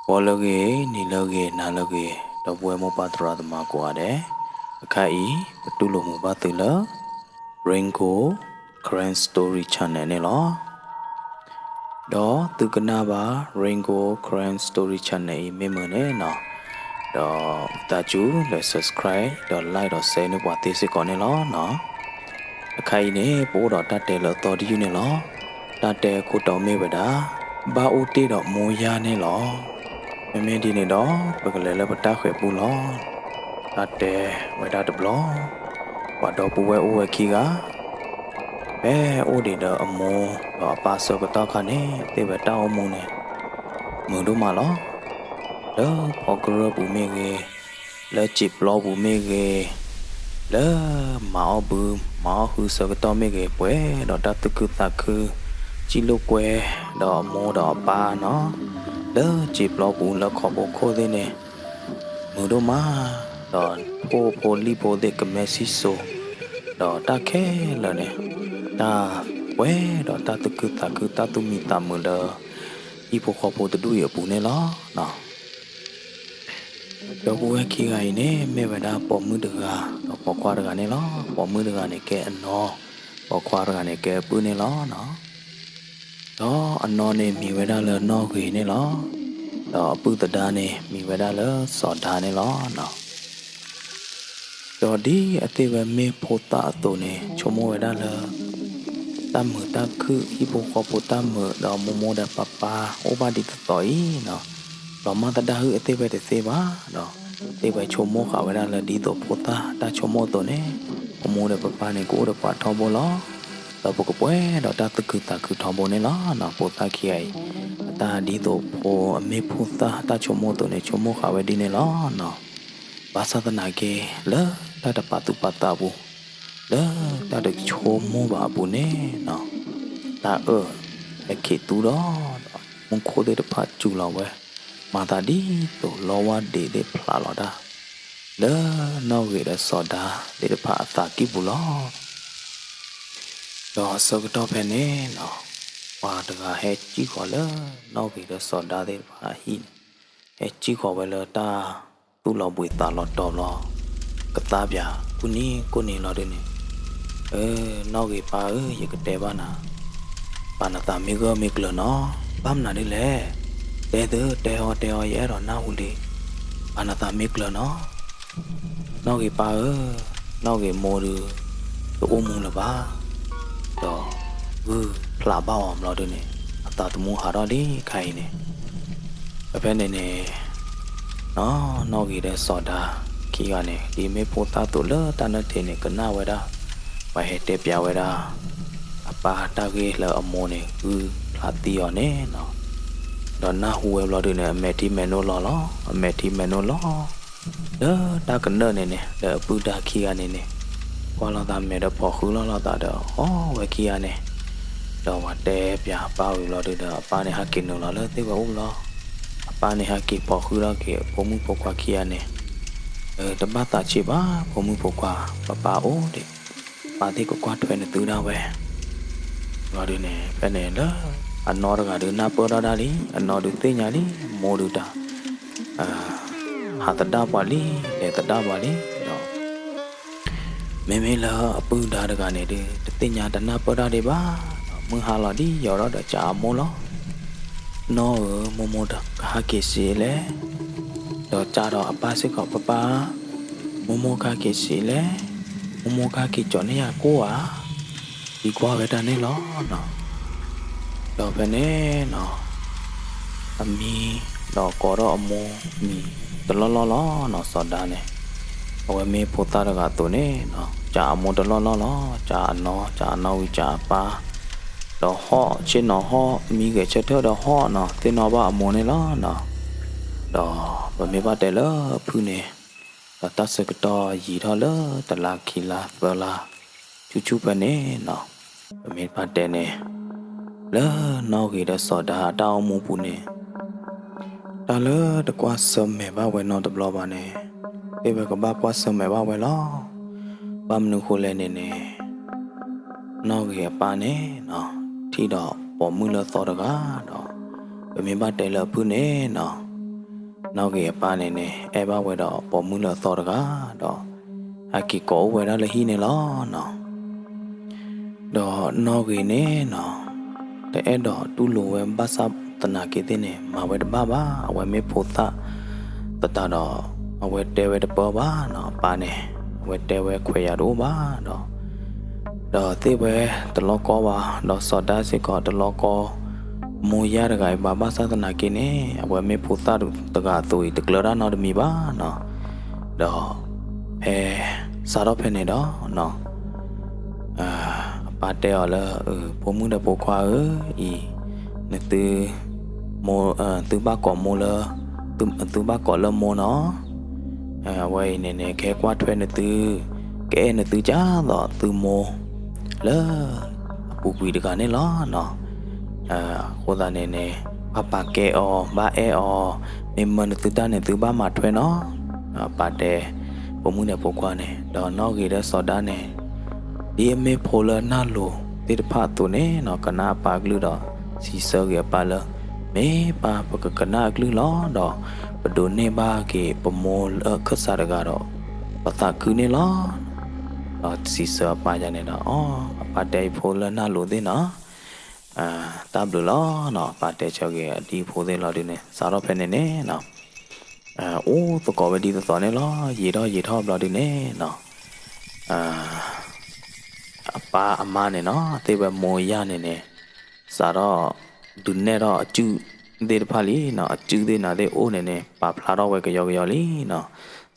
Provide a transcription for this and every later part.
ဂီၤလၢအဂ့ၤ, နံၤလၢအဂ့ၤ, နၤလၢအဂ့ၤ, ဒီပုၢ်ဝဲၢ်မိၢ်ပၢ်သရၣ်သမါကိးဂၤဒဲး, အခါအံၤ ပတူၢ်လိာ်မုာ်ဘၣ်သုလၢ Rain Gold Karen Story Channel န့ၣ်လီၤ. ဒီးသုကနၣ်ဘၣ် Rain Gold Karen Story Channel အံၤမ့ၢ်မနုၤန့ၣ်လီၤ. ဒီးသးစူၤလဲၤ subscribe ဒီး like ဒီး share န့ၢ်ပှၤသ့စ့ၢ်ကီးန့ၣ်လီၤ. အခါအံၤန့ၣ် ပအိၣ်ဒီးတၢ်တဲလၢအသီတယုၢ်န့ၣ်လီၤ. တၢ်တဲအခိၣ်တီမ့ၢ်ဝဲဒၣ် ဘၣ်အိၣ်တ့ၢ်ဒီးမိၢ်ယၢ်န့ၣ်လီၤ. မ့မ့ၢ်ဒ်န့ၣ်ဒီး ပကလဲၤလၢပတၢ်ဃဲၤပူလီၤ. တၢ်တဲဝဲဒၣ်တဘျီ, ပှၤဒီပုၢ်ဝဲၢ်အိၣ်ဝဲခံဂၤ, ဖဲအိၣ်ဒံးဒီးအမိၢ်ဒီးအပၢ်ဆၢကတီၢ်ခါန့ၣ် သ့ၣ်ဝဲတၢ်အိၣ်မူန့ၣ် မုာ်ဒိၣ်မးလီၤ. လၢဖီကရၢၢ်ပူၤမ့ၢ်ဂ့ၤ, လၢစံာ်ပျီပူၤမ့ၢ်ဂ့ၤ, လၢမၤအီၣ်ဘုမၤအီၣ်ဟုဆၢကတီၢ်မ့ၢ်ဂ့ၤ, ပှဲၤဒီးတၢ်သူၣ်ခုသးခု, စံၣ်လိာ်ကွဲဒီးအမိၢ်ဒီးအပၢ်န့ၣ်လီၤ. လၢစံာ်ပျီပူၤလၢခီဖိခိၣ်သ့ၣ်န့ၣ် မုာ်ဒိၣ်မး, ဒီးထိၣ်ဖိလံၣ်ဖိသ့ၣ်ကမဲစံၣ်စိၤ, ဒီးတၢ်ခဲလၢာ်န့ၣ် တၢ်ပှဲၤဒီးတၢ်သူၣ်ခုသးခု တၢ်သူၣ်မံသးမုာ်လၢ ဟံၣ်ဖိဃီဖိတဒူၣ်အံၤအပူၤန့ၣ်လီၤ. ဒီပုၢ်ဝဲၢ်ခံဂၤအံၤန့ၣ် မ့ၢ်ဝဲဒၣ်ပိာ်မုၣ်တဂၤ ဒီးပိာ်ခွါတဂၤန့ၣ်လီၤ. ပိာ်မုၣ်တဂၤန့ၣ်ကဲအနီၢ်, ပိာ်ခွါတဂၤန့ၣ်ကဲအပုၢ်န့ၣ်လီၤ. ဒီးအနီၢ်န့ၣ်မံၤဝဲဒၣ်လၢနီၢ်ဂ့ၤန့ၣ်လီၤ. ဒီးအပုၢ်သဒါန့ၣ် မံၤဝဲဒၣ်လၢစီၤဒါန့ၣ်လီၤ. ဒီးဒ်အသ့ၣ်ဝဲမ့ၢ်ဖိသၣ်အသိးန့ၣ် ဆိကမိၣ်ဝဲဒၣ်လၢ တၢ်မုာ်တၢ်ခုၣ် ဟံၣ်ဖိဃီဖိတၢ်မုာ် ဒီးမိၢ်မိၢ်ဒီးပၢ်ပၢ် အိၣ်ဘၣ်ဒ်သိးသိးအံၤန့ၣ်လီၤ. ဒီးမၤသဒၣ်ဟုၣ်အသ့ၣ်ဝဲတသ့ဘၣ်ဒီး သ့ၣ်ဝဲဆိကမိၣ်ဃာ်ဝဲဒၣ်လၢဒ်သိးဖိသၣ်တၢ်ဆိကမိၣ်အသိးန့ၣ် မိၢ်မိၢ်ဒီးပၢ်ပၢ်န့ၣ် ကအိၣ်ဒီးပှၤထီဘိလီၤ. ဒီးပကပှဲၤဒီးတၢ်သူၣ်ခုသးခုထီဘိန့ၣ်လီၤ. ဖိသၣ်ခံဂၤအံၤ အတၢ်ဒ်သိးဖိအမ့ၢ်ဖိသၣ်တၢ်ဆိကမိၣ်အသိးန့ၣ် ဆိကမိၣ်ဃာ်ဝဲဒ်န့ၣ်လီၤ. ဘၣ်ဆၣ်သနာ်က့ လၢတၢ်တပာ်သူၣ်ပာ်သးအပူၤ, လၢတၢ်တဆိကမိၣ်ဘၣ်အပူၤန့ၣ်လီၤ, တၢ်အၢၣ်ဟဲက့ၤသူဒီး မူခိၣ်သ့ၣ်တဖၣ်စူၤလီၤဝဲ, မၤသးဒ်သိးလီဝါဒ့းသ့ၣ်ဖျးလီၤတၢ် လၢနီၢ်ဂ့ၤဒီးစီၤဒါသ့ၣ်တဖၣ်အသးကံၢ်ပူၤလီၤ. ဒီးဆၢကတီၢ်ဖဲန့ၣ်လီၤ, ပှၤတဂၤဟဲစံၣ်ဃီၤလၢနီၢ်ဂ့ၤဒီးစီၤဒါသ့ၣ်တဖၣ်အဟံၣ်န့ၣ်, ဟဲစံၣ်ဃီၤဝဲလၢတၢ်သူၣ်လီၤဘှံးသးလီၤတီၤဘျီ, ကသါပၠးကိၢ်နံၤကိၢ်နံၤလီၤဒုန့ၣ်, အၢ နီၢ်ဂ့ၤပၢ်ဧၢ, ယကတဲဘၣ်နၤ, ပၢ်နသးမ့ၢ်ဂၢၢ်မ့ၢ်ကျၢၤနီၤ, ဘၣ်မနုၤဒ်လဲၣ်, တဲသု တဲအီၤတဲအီၤ ယအဲၣ်ဒိးနၢ်ဟူလံ, ပၢ်နသးမ့ၢ်ကျၢၤနီၤ နီၢ်ဂ့ၤပၢ်ဧၢ, နီၢ်ဂ့ၤမိၢ်ဒုး တအိၣ်မူလၢၤဘၣ်, ဒီးဂုၢ်ဖျးဘၣ်အီၤဘျီဒုန့ၣ် အသးသမူဟးထီၣ်လံခါအံၤန့ၣ်, ဖဲဖဲန့ၣ်န့ၣ် နီၢ်ဂ့ၤဒီးစီၤဒါခံဂၤန့ၣ် ဒ်မ့ၢ်ဖိသၣ်သိးလၢတၢ်နၢၣ်ထံးန့ၣ် ကနၣ်ဝဲဒၣ် ပှၤဟဲတဲပၠးဝဲဒၣ် အပၢ်တၢ်ဂ့ၢ်လၢအမိၢ်န့ၣ် ဂုၢ်ဖျးသံအီၤန့ၣ်လီၤ. ဒီးနၢ်ဟူဝဲဘျီဒုန့ၣ် အမဲာ်ထံမဲာ်နိလီၤလီၤ, အမဲာ်ထံမဲာ်နိလီၤ လၢတၢ်ကနၢၣ်န့ၣ်န့ၣ် လၢအပုၢ်ဒါခံဂၤန့ၣ်န့ၣ် ကွၢ်လိာ်သးမဲာ်ဒီးဖီၣ်ဃုာ်လီၤလိာ်သးဒီး အီၣ်ဝဲခံဂၤန့ၣ်, ဒီးပှၤတဲပၠးအပၢ်ဝံၤဘျီဒုဒီး အပၢ်န့ၣ်ဟဲက့ၤနုာ်လီၤလၢသ့ၣ်ဝဲအိၣ်ဘျီ, အပၢ်န့ၣ်ဟဲက့ၤဖီၣ်ဃုာ်ထီၣ်က့ၤ ဖိမုၣ်ဖိခွါခံဂၤန့ၣ်, တဘၣ်သးဆံးဘၣ် ဖိမုၣ်ဖိခွါ, ပၢ်ပၢ်အိၣ်ဒံး, ပၢ်သ့ၣ်ကကွၢ်ထွဲနသုဒၣ်ဝဲ ဘျီဒုန့ၣ် ဖဲန့ၣ်လၢ အနီၢ်တဂၤဒုးနၢ်ပၢၢ်ထီၣ်ဒၣ်လံ, အနီၢ်ဒုးသ့ၣ်ညါလံ မိၢ်ဒုးတၢ် ဟးသဒၣ်ပှၤလံ လဲၤသဒၣ်ပှၤလံဒီး မ့မ့ၢ်လၢအပုၢ်ဒါတဂၤန့ၣ်ဒုး တသ့ၣ်ညါတနၢ်ပၢၢ်တၢ်ဒံးဘၣ်, မုၢ်ဟါလီၤဒ်ယီၤထီၣ်ဒီး ကးအမိၢ်လီၤ. နီၢ်ဧၢ, မိၢ်မိၢ်ကဟဲက့ၤစံးလဲၣ်, ဒီးကးဒီးအပၢ်စ့ၢ်ကီး ပၢ်ပၢ်, မိၢ်မိၢ်ကဟဲက့ၤစံးလဲၣ်, မိၢ်မိၢ်ကဟဲက့ၤကၠီၤန့ၢ်ယၤကိၢ်ဧါ, ဒ်ကွၢ်ဝဲတၢ်န့ၣ်လီၤ. ဒီးဖဲန့ၣ်နီၤ အမံဒီးကိးထီၣ်အမိၢ်မံၤတလီၢ်လီၢ်လီၤနီၤ, စီၤဒါန့ၣ် အဝဲမ့ၢ်ဖိသၣ်တဂၤအသိးန့ၣ်နီၤ, ကးအမိၢ်တလီၢ်လီၢ်လီၤ, ကးအနီၢ်, ကးအနီၢ်ဝံၤကးအပၢ်, ဒီးဟီၣ်ဆ့ၣ်နီၤဟီၣ်, မံဂဲၤဆၢထၢၣ်ဒီးဟီၣ်နီၤ, သ့ၣ်နီၣ်ဘၣ်အမိၢ်န့ၣ်လီၤနီၤ. ဒီးပမ့ၢ်ဘၣ်တဲလၢဖုၣ်န့ၣ် ဒီးတၢ်ဆၢကတီၢ်ယံာ်ထီၣ်လၢတလါခံလါသၢလါ ဆူၣ်ဆူၣ်ဖဲန့ၣ်နီၤ, ပမ့ၢ်ဘၣ်တဲန့ၣ် လၢနီၢ်ဂ့ၤဒီးစီၤဒါအတၢ်အိၣ်မူပူၤန့ၣ် တၢ်လၢတကွၢ်ဆၢၣ်မဲာ်ဘၣ်ဝဲနီတဘျီဘၣ်န့ၣ် သ့ၣ်ဝဲကဘၣ်ကွၢ်ဆၢၣ်မဲာ်ဘၣ်ဝဲလီၤ. ဘၣ်မနုၤဃိလဲၣ်န့ၣ်န့ၣ် နီၢ်ဂ့ၤအပၢ်န့ၣ်နီၤ ထံၣ်ဒီးပိာ်မုၣ်လၢသီတဂၤဒီး ပမ့ၢ်ဘၣ်တဲလၢအဖုၣ်န့ၣ်နီၤ နီၣ်ဂ့ၤအပၢ်န့ၣ်န့ၣ် အဲၣ်ဘၣ်ဝဲဒီးပိာ်မုၣ်လၢအသီတဂၤဒီး ဟဲက့ၤကိးအိၣ်ဝဲဒၣ်လၢဟံၣ်န့ၣ်လီၤနီၤ. ဒီးနီၣ်ဂ့ၤန့ၣ်နီၤ တအဲၣ်ဒိးတူၢ်လိာ်ဝဲဘၣ်ဆၣ်သနာ်က့သ့ၣ်န့ၣ် မၤဝဲတဘၣ်ဘၣ်. အဝဲမ့ၢ်ဖိသၣ်သတးဒီး အဝဲတဲဝဲတပၢၢ်ဘၣ်နီၤ အပၢ်န့ၣ် အဝဲတဲဝဲခွဲးယာ်တအိၣ်ဘၣ်ဒီး ဒီးသ့ၣ်ဝဲတလီၢ်ကီဘၣ် ဒီးစီၤဒၤစ့ၢ်ကီးတလီၢ်ကီ မိၢ်ယၢ်တဂၤအံၤဘၣ် ဘၣ်ဆၣ်သနာ်က့န့ၣ် အဝဲမ့ၢ်ဖိသၣ်တဂၤအသိးအံၤ တကျၢၤတၢ်နီတမံၤဘၣ်နီၤ. ဒီးဖဲ စးထီၣ်ဖဲန့ၣ်ဒီး အပၢ်တဲအီၤလၢ ဖိမုၣ်ဒီးဖိခွါဧၢ, အံၤ နသု သုဘၣ်ကိးမိၢ်လၢ သုဘၣ်ကိးလၢမိၢ်နီၤ. အဝဲအံၤန့ၣ်န့ၣ် ကဟဲကွၢ်ထွဲနသု ကအဲၣ်နသုဒ်သိးသုမိၢ် လၢအပူၤကွံာ်တဂၤန့ၣ်လီၤနီၤ. အဃိသတးန့ၣ်န့ၣ် ဘၣ်ပာ်ကဲအီၤ ဘၣ်အဲၣ်အီၤ, မ့ၢ်မၢနသုတၢ်န့ၣ် သုဘၣ်မၤထွဲနီၤ. အပၢ်တဲ ဖိမုၣ်ဒီးဖိခွါန့ၣ် ဒီးနီၣ်ဂ့ၤဒီးစီၤဒၤန့ၣ် ဒ်အမ့ၢ်ဖိလၢနၢ်လိၤသ့ၣ်တဖၣ်အသိးန့ၣ်နီၤ ကနၣ်အပၢ်အကလုၢ်ဒီး စံးဆၢက့ၤအပၢ်လၢ မ့ၢ်ပၢ် ပကကနၣ်အကလုၢ်လီၤဒီး ပဒိးန့ၢ်ဘၣ်က့ၤပမိၢ်လၢခၢၣ်စးတဂၤဒီး ပသးခုန့ၣ်လီၤ. ဒီးစံးဆၢအပၢ်ယၤန့ၣ်ဒီး အီ အပၢ်တဲအဖိလၢနၢ်လိၤသ့ၣ်နီၤ တၢ်ဘျုးလီၤနီၤ. ပၢ်တဲဆၢက့ၤအဒံဖိသ့ၣ်လီၤဒုန့ၣ် စးထီၣ်ဖဲန့ၣ်န့ၣ်နီၤ အိၣ်သကိးဝဲဒ်သိးသိးန့ၣ်လီၤ. ယံာ်ထီၣ်ယံာ်ထီၣ်ဘျီဒုန့ၣ်နီၤ အပၢ်အမါန့ၣ်နီၤ သ့ၣ်ဝဲမိၢ်ယၢ်န့ၣ်န့ၣ် စးထီၣ်ဒုးနဲၣ်ထီၣ်အစုၣ်သ့ၣ်တဖၣ်လံနီၤ, အစုၣ်သ့ၣ်နၤသ့ၣ်အိၣ်န့ၣ်န့ၣ် ပာ်ဖျါထီၣ်ဝဲကယီကယီလံနီၤ.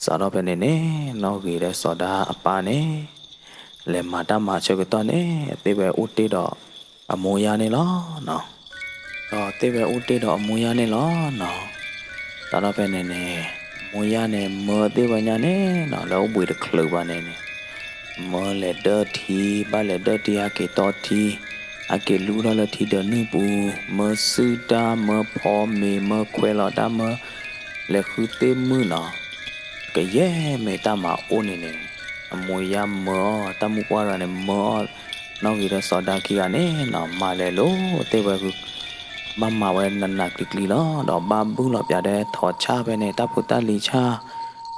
စးထီၣ်ဖဲန့ၣ်န့ၣ် နီၣ်ဂ့ၤဒီးစီၤဒၤအပၢ်န့ၣ် လဲၤမၤတၢ်မၤဆၢကတီၢ်န့ၣ် သ့ၣ်ဝဲအိၣ်တ့ၢ်ဒီးအမိၢ်ယၢ်န့ၣ်လီၤနီၤ. ဒီးသ့ၣ်ဝဲအိၣ်တ့ၢ်ဒီးအမိၢ်ယၢ်န့ၣ်လီၤနီၤ. စးထီၣ်ဖဲန့ၣ်န့ၣ် မိၢ်ယၢ်န့ၣ် မၢသ့ၣ်ဝဲညါန့ၣ်နီၤ လၢအိၣ်ဘှံးတချုးဘၣ်န့ၣ်န့ၣ် မၢလဲၤဒၢထံ ဘၣ်လဲၤဒၢထံ ဟဲက့ၤတီထံ ဟဲက့ၤလူထီၣ်လၢထံဒၢးနုၢ်ပူၤ မၢစုၣ်တၢ် မၢဖီမ့ၤ မၢခွဲးလီၤတၢ် မၢလဲၤဃုသ့ၣ်မုၣ်နီၤ. ကယဲၢ်မ့ၢ်တၢ်မၤအိၣ်န့ၣ်န့ၣ် အမိၢ်ယၢ်မၢအီၤ တၢ်မုၢ်ပှၢ်တဂၤန့ၣ် မၢအီၤ နီၣ်ဂ့ၤဒီးစီၤဒၤခံဂၤန့ၣ်နီၤ မၤလဲၤလိၤသ့ၣ်ဝဲ ဘၣ်မၤဝဲနးနးကျံၤကျံၤလီၤ. ဒီးဘၣ်ဘုၣ်လီၤပၠးဒီး ထိးဆၣ်ဖဲန့ၣ် တၢ်ဖိတၢ်လံၤဆၣ်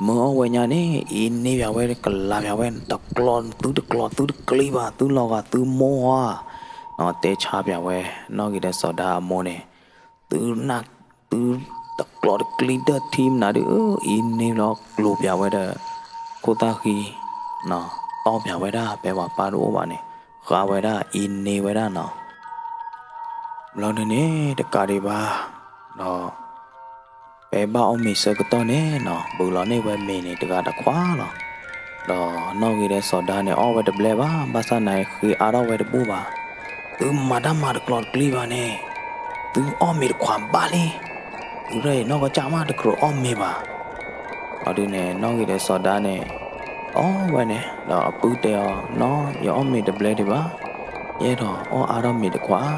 မၢအီၣ်ဝဲညါန့ၣ် အ့န့ၢ်ပၠးဝဲ ကလၤပၠးဝဲ တကျီ သုတကျီ သုတကျံဘၣ် သုလီၤဂာ်သုမိၢ်ဧါ တဲဆါပၠးဝဲ နီၣ်ဂ့ၤဒီးစီၤဒၤအမိၢ်န့ၣ် သုနၢ် သုတကျီတကျံဒၢထံမနုၤဒုး အ့န့ၢ်လီၤကျိၤပၠးဝဲဒီး ခိၣ်သၣ်ဃံ တီၢ်ပၠးဝဲဒၣ် ဖဲပှၤပၢ်တအိၣ်ဘၣ်န့ၣ် ဃါဝဲဒၣ် အ့န့ၢ်ဝဲဒၣ်နီၤ. ဘျီဒုန့ၣ် တကးဒံးဘၣ် ဒီး ဖဲဘၣ်အီၣ်မ့ၤဆၢကတီၢ်န့ၣ်နီၤ ဘူးလီၤန့ၢ်ဝဲမ့ၤန့ၣ် တဂၤတခွးလီၤ. ဒီးနီၣ်ဂ့ၤဒီးစီၤဒၤန့ၣ် အီၣ်ဝဲတဘျဲဘၣ် ဘၣ်ဆၣ်သနာ်က့ ဃ့အါထီၣ်ဝဲတဘူၣ်ဘၣ်. သုမၤတၢ်မၤတကျီတကျံဘၣ်န့ၣ် သုအီၣ်မ့ၤတခွးဘၣ်လံ. သုရၢၢ်အံၤ နီၢ်ကီၢ်ကၢ်မး တကြၢးအီၣ်မ့ၤဘၣ်. အီၤဒုန့ၣ် နီၣ်ဂ့ၤဒီးစီၤဒၤန့ၣ် အီၣ်ဝဲန့ၣ် ဒီးအပုၢ်တဲအီၤ နီၢ် ယအီၣ်မ့ၤတဘျဲဒံးဘၣ်, ယအဲၣ်ဒိးအီၣ်အါထီၣ်မ့ၤတခွး.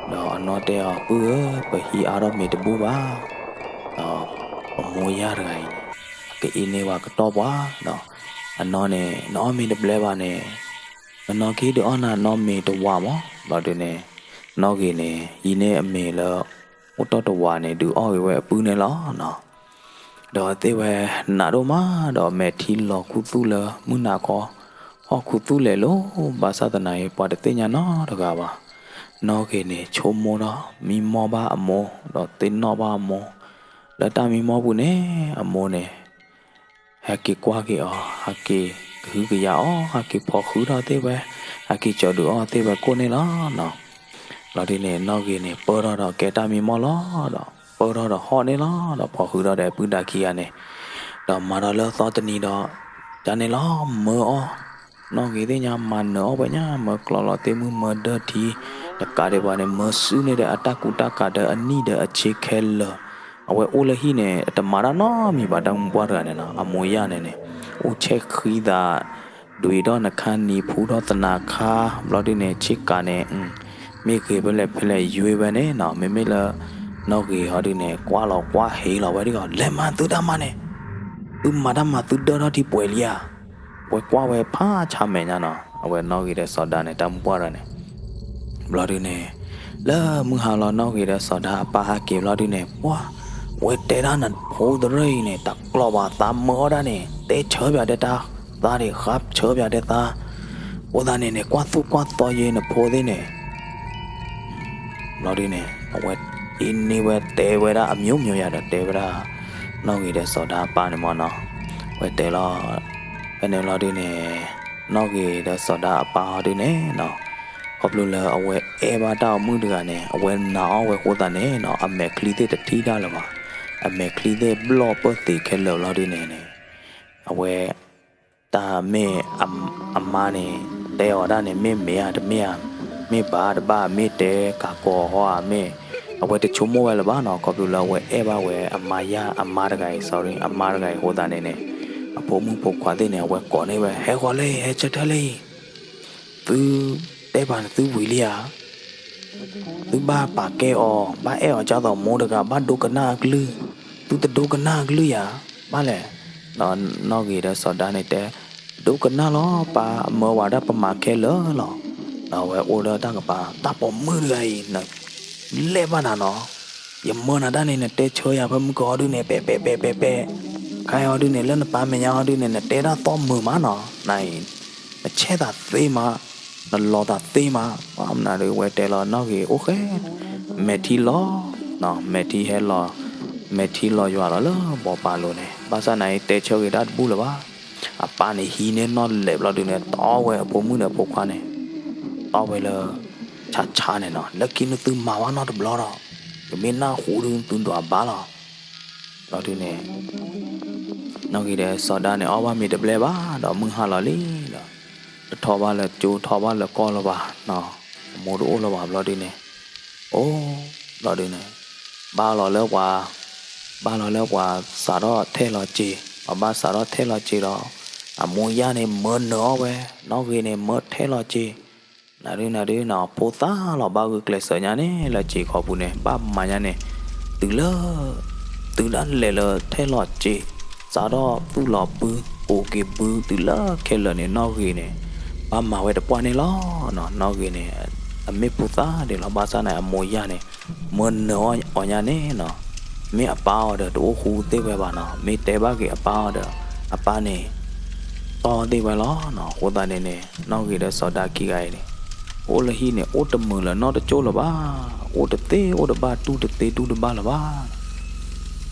ဒီးအနီၢ်တဲအီၤ ပုၢ်ဧၢ, ပဟံးအါထီၣ်မ့ၤတဘူၣ်ဘၣ်, ဒီးပမိၢ်ယၢ်တဂၤအံၤန့ၣ် ကအ့န့ၢ်ဝဲကတီၢ်ပှၤ, ဒီးအနီၢ်န့ၣ် နအီၣ်မ့ၤတဘျဲဘၣ်န့ၣ် ပနီၢ်ကဟ့ၣ်ဒုးအီၣ်နၤနီၢ်မ့ၤတဝးမး. ဘျီဒုန့ၣ် နီၢ်ဂ့ၤန့ၣ် ဟံးန့ၢ်အမ့ၤလၢ အိၣ်တ့ၢ်တဝးန့ၣ် ဒုးအီၣ်ဂ့ၤဝဲအပုၢ်န့ၣ်လီၤ. ဒီးသ့ၣ်ဝဲနးဒိၣ်မး ဒီးမဲာ်ထံလီၤခူသူၣ်လၢမုၢ်နၤခီ, ဟီၣ်ခူသူၣ်လဲၤလိၤ ဘၣ်ဆၣ်သနာ်က့ ပှၤတသ့ၣ်ညါနီတဂၤဘၣ်. နီၢ်ဂ့ၤန့ၣ် ဆိကမိၣ်ထီၣ် မံမီၢ်ဘၣ်အမိၢ် ဒီးသ့ၣ်နီၣ်ဘၣ်အမိၢ် လၢတၢ်မံမီၢ်ပူၤန့ၣ် အမိၢ်န့ၣ် ဟဲက့ၤကွၢ်က့ၤအီၤ, ဟဲက့ၤကဟုကယာ်အီၤ, ဟဲက့ၤဖီၣ်ဃုာ်ထီၣ်သ့ၣ်ဝဲ, ဟဲက့ၤကၠီၤဒုးအီၣ်သ့ၣ်ဝဲကိၣ်န့ၣ်လီၤ. ဘျီဒုန့ၣ် နီၢ်ဂ့ၤန့ၣ် ပၢၢ်ထီၣ်ဒီးကဲတၢ်မံမီၢ်လီၤ. ဒီးပၢၢ်ထီၣ်ဒီးဟီၣ်န့ၣ်လီၤ. ဒီးဖီၣ်ဃုာ်ထီၣ်ဒီးအပုၢ်ဒါခံဂၤန့ၣ်, ဒီးမၤဒီးလၢသီတနံၤဒီး ကန့ၣ်လီၤ မၢအီၤ နီၢ်ဂ့ၤသ့ၣ်ညါ မၤနၢၤအီၣ်ဝဲညါ, မၢကျီလီၤသ့ၣ်မုၢ် မၢဒၢထံ, တကးဒံးဘၣ်န့ၣ် မၢစုၣ်န့ၢ်ဒီးအတၢ်ကူတၢ်ကၤဒီးအနံၣ်ဒီးအဆ့ခဲလၢာ်, အဝဲအိၣ်လၢဟံၣ်န့ၣ် အတမၤတၢ်နီတမံၤဘၣ် တၢ်မုၢ်ပှၢ်တဂၤန့ၣ်နီၤ. အမိၢ်ယၢ်န့ၣ်န့ၣ် အိၣ်ဆဲးဃံသး, ဒွံးထီၣ်နခါနံၤ ဖူထီၣ်သနးခါ, ဘျီဒုန့ၣ် ဆ့ကၤန့ၣ် မ့ၢ်ဂ့ၤဖဲလဲၣ်ဖဲလဲၣ်ယွ့ဝဲန့ၣ်နီၤ. မ့မ့ၢ်လၢ နီၢ်ဂ့ၤဟီဒုန့ၣ် ကွၢ်လီၤကွၢ်ဟ့လီၤဝဲဒ်ဂီၤ လဲၤမၤသုတၢ်မၤန့ၣ်, သုမၤတၢ်မၤသုဒၢထီၣ်ထံပှဲၤလံဧါ. ဝဲကွၢ်ဝဲဖးဆါမဲာ်ညါနီၤ, အဝဲနီၢ်ဂ့ၤဒီးစီၤဒၤန့ၣ် တၢ်မုၢ်ပှၢ်တဂၤန့ၣ်. ဘျီဒုန့ၣ် လၢမုၢ်ဟါလီၤ နီၢ်ဂ့ၤဒီးစီၤဒၤအပၢ်ဟဲက့ၤဘျီဒုန့ၣ် ပှၤ ဝဲတဲဒၣ်နဖိတရၢၢ်အံၤန့ၣ် တကျိးဘၣ် သးမၢအီၣ်ဒၣ်န့ၣ် တဲဆၢပၠးတဲတၢ်, သးန့ၣ် ဃါဆၢပၠးတဲသး, အဃိသတးန့ၣ်န့ၣ် ကွၢ်သူၣ်ကွၢ်သီယဲနဖိသ့ၣ်န့ၣ် ဘျီဒုန့ၣ် အဝဲအံၤန့ၢ်ဝဲတဲဝဲဒၣ်အမျိုးမျိုးယၤဒီး တဲဝဲဒၣ် နီၣ်ဂ့ၤဒီးစီၤဒါအပၢ်န့ၣ်မ့ၢ်နီၤ, ဝဲတဲလီၤ ဖဲန့ၣ်ဘျီဒုန့ၣ် နီၣ်ဂ့ၤဒီးစီၤဒါအပၢ်ဟီဒုန့ၣ်နီၤ, ခီဖျိလၢအဝဲအဲၣ်ဘၣ်တၢ်အီၣ်မုၣ်တဂၤန့ၣ် အဝဲနာ်အီၣ်ဝဲအဃိသတးန့ၣ်နီၤ အမဲာ်ချံသ့ၣ်တထံၣ်တၢ်လၢၤဘၣ်, အမဲာ်ချံသ့ၣ်ဘျီၣ်ပၢၢ်သ့ခဲလၢာ်ဘျီဒုန့ၣ်န့ၣ် အဝဲ တၢ်မ့ၢ်အမါန့ၣ် တဲအီၤဒၣ်န့ၣ် မ့ၢ်မ့ၢ်ဧါတမ့ၢ်ဧါ, မ့ၢ်ဘၣ်တဘၣ် မ့ၢ်တဲကးကိးအီၤဧါ မ့ၢ် အဝဲတဆိကမိၣ်ဝဲလၢၤဘၣ်နီၤ, ခီဖျိလၢအဝဲအဲၣ်ဘၣ်ဝဲအမါယါ အမါတဂၤအံၤ sorry အမါတဂၤအံၤအဃိသတးန့ၣ်န့ၣ် အဖိမုၣ်ဖိခွါသ့ၣ်န့ၣ် အဝဲကိးန့ၢ်ဝဲ ဟဲဃီၤလၢ ဟဲဆၢထၢၣ်လၢ သုတဲပာ်နသုဝံၤလံဧါ သုဘၣ်ပာ်ကဲအီၤ ဘၣ်အဲၣ်အီၤဒ်သိးမိၢ်တဂၤဘၣ်ဒိကနၣ်အကလုၢ်, သုတဒိကနၣ်အကလုၢ်ယၤ, ဘၣ်လဲၣ်, ဒီးနီၣ်ဂ့ၤဒီးစီၤဒါန့ၣ်တဲ, ဒိကနၣ်လီၤ ပၢ်မၢဝဲဒၣ်ပမၤခဲလၢာ်လီၤ, ဒီးအဝဲအိၣ်ဒီးတၢ်ကပၤ တၢ်ပိာ်မုၣ်တဂၤအံၤ နလဲၣ်ဘၣ်နၤနီၤ, ယမၢနၤတၢ်န့ၣ် နတဲဆၢယၤဖဲမုၢ်ကီၤဟီဒုန့ၣ် ပဲာ်ပဲာ်ပဲာ်ပဲာ်ပဲာ်, ခဲအံၤဟီဒုန့ၣ် လၢနပၢ်မဲာ်ညါဟီဒုန့ၣ် နတဲတၢ်သီၣ်မုာ်မးနီၤ, နအံၤ နဆဲးသးသ့မး, နလီၤသးသ့မး, မနုၤဒုး ဝဲတဲလီၤနီၣ်ဂ့ၤအိၣ်ဃဲ, မဲာ်ထံလီၤ, မဲာ်ထံဟဲလီၤ, မဲာ်ထံလီၤယွၤလီၤလၢဘီပာ်လိၤန့ၣ် ဘၣ်ဆၣ်နၤအံၤတဲဆၢဂ့ၤတၢ်တဘူၣ်လၢၤဘၣ်, အပၢ်န့ၣ်ဟံးန့ၢ်နီၣ်လဲၣ်ဘျီဒုန့ၣ် တီဝဲအဖိမုၣ်န့ၣ်အဖိခွါန့ၣ်, တီဝဲလၢ ဆါဆါန့ၣ်နီၤ လၢခံနသုမၤဘၣ်နီတဘျီဒီး, ယမ့ၢ်နၢ်ဟူဒုးသုဒွးဘၣ်လီၤ, ဘျီဒုန့ၣ် နီၣ်ဂ့ၤဒီးစီၤဒါန့ၣ် အီၣ်ဘၣ်မ့ၤတဘျဲၣ်ဘၣ်ဒီး မုၢ်ဟါလီၤလံဒီး, တထီၣ်ဘၣ်လၢကၠိထီၣ်ဘၣ်လၢကီၢ်လၢၤဘၣ်, အမိၢ်တအိၣ်လၢၤဘၣ်ဘျီဒုန့ၣ်, အိၣ်, ဘျီဒုန့ၣ်, ဘၣ်လီၤလၢပှၤ, ဘၣ်လီၤလၢပှၤစးထီၣ်ထဲလီၤစ့ၤ, ပှၤဘၣ်စးထီၣ်ထဲလီၤစ့ၤဒီး, အမိၢ်ယၢ်န့ၣ်မၢနၢၤအီၣ်ဝဲ, နီၣ်ဂ့ၤန့ၣ်မၢထဲလီၤစ့ၤ နဒုနဒုနီၤ ဖိသၣ်လီၤဘၣ်ဂုာ်ကျဲးစၢးညါန့ၣ် လၢစ့ၤခီပူၤန့ၣ် ဘၣ်မၤညါန့ၣ်, တုၤလၢ, တုၤဒၣ်လဲာ်လၢထဲလီၤစ့ၤ, စးထီၣ်သူၣ်လီၤဘု, အိၣ်က့ၤဘု တုၤလၢခဲလၢာ်န့ၣ် နီၣ်ဂ့ၤန့ၣ်, ဘၣ်မၤဝဲတပှၢ်န့ၣ်လီၤ, နီၣ်ဂ့ၤန့ၣ်, အမ့ၢ်ဖိသၣ်ဒ်လီၤ ဘၣ်ဆၣ်န့ၣ် အမိၢ်ယၢ်န့ၣ်, မၢနၢၤအီၣ်အီၤညါန့ၣ်နီၤ, မ့ၢ်အပၢ်အီၤဒီးတအိၣ်ဃူသ့ၣ်ဝဲဘၣ်နီၤ မ့ၢ်တဲဘၣ်က့ၤအပၢ်အီၤဒီး, အပၢ်န့ၣ် တီၢ်သ့ၣ်ဝဲလီၤနီၤ အဃိသတးန့ၣ်န့ၣ် နီၣ်ဂ့ၤဒီးစီၤဒါခံဂၤအံၤန့ၣ်, အိၣ်လၢဟံၣ်န့ၣ် အိၣ်တမုာ်လၢၤနီတကၠိၢ်လၢၤဘၣ်, အိၣ်တသ့အိၣ်တဘၣ်တူၢ်တသ့တူၢ်တဘၣ်လၢၤဘၣ်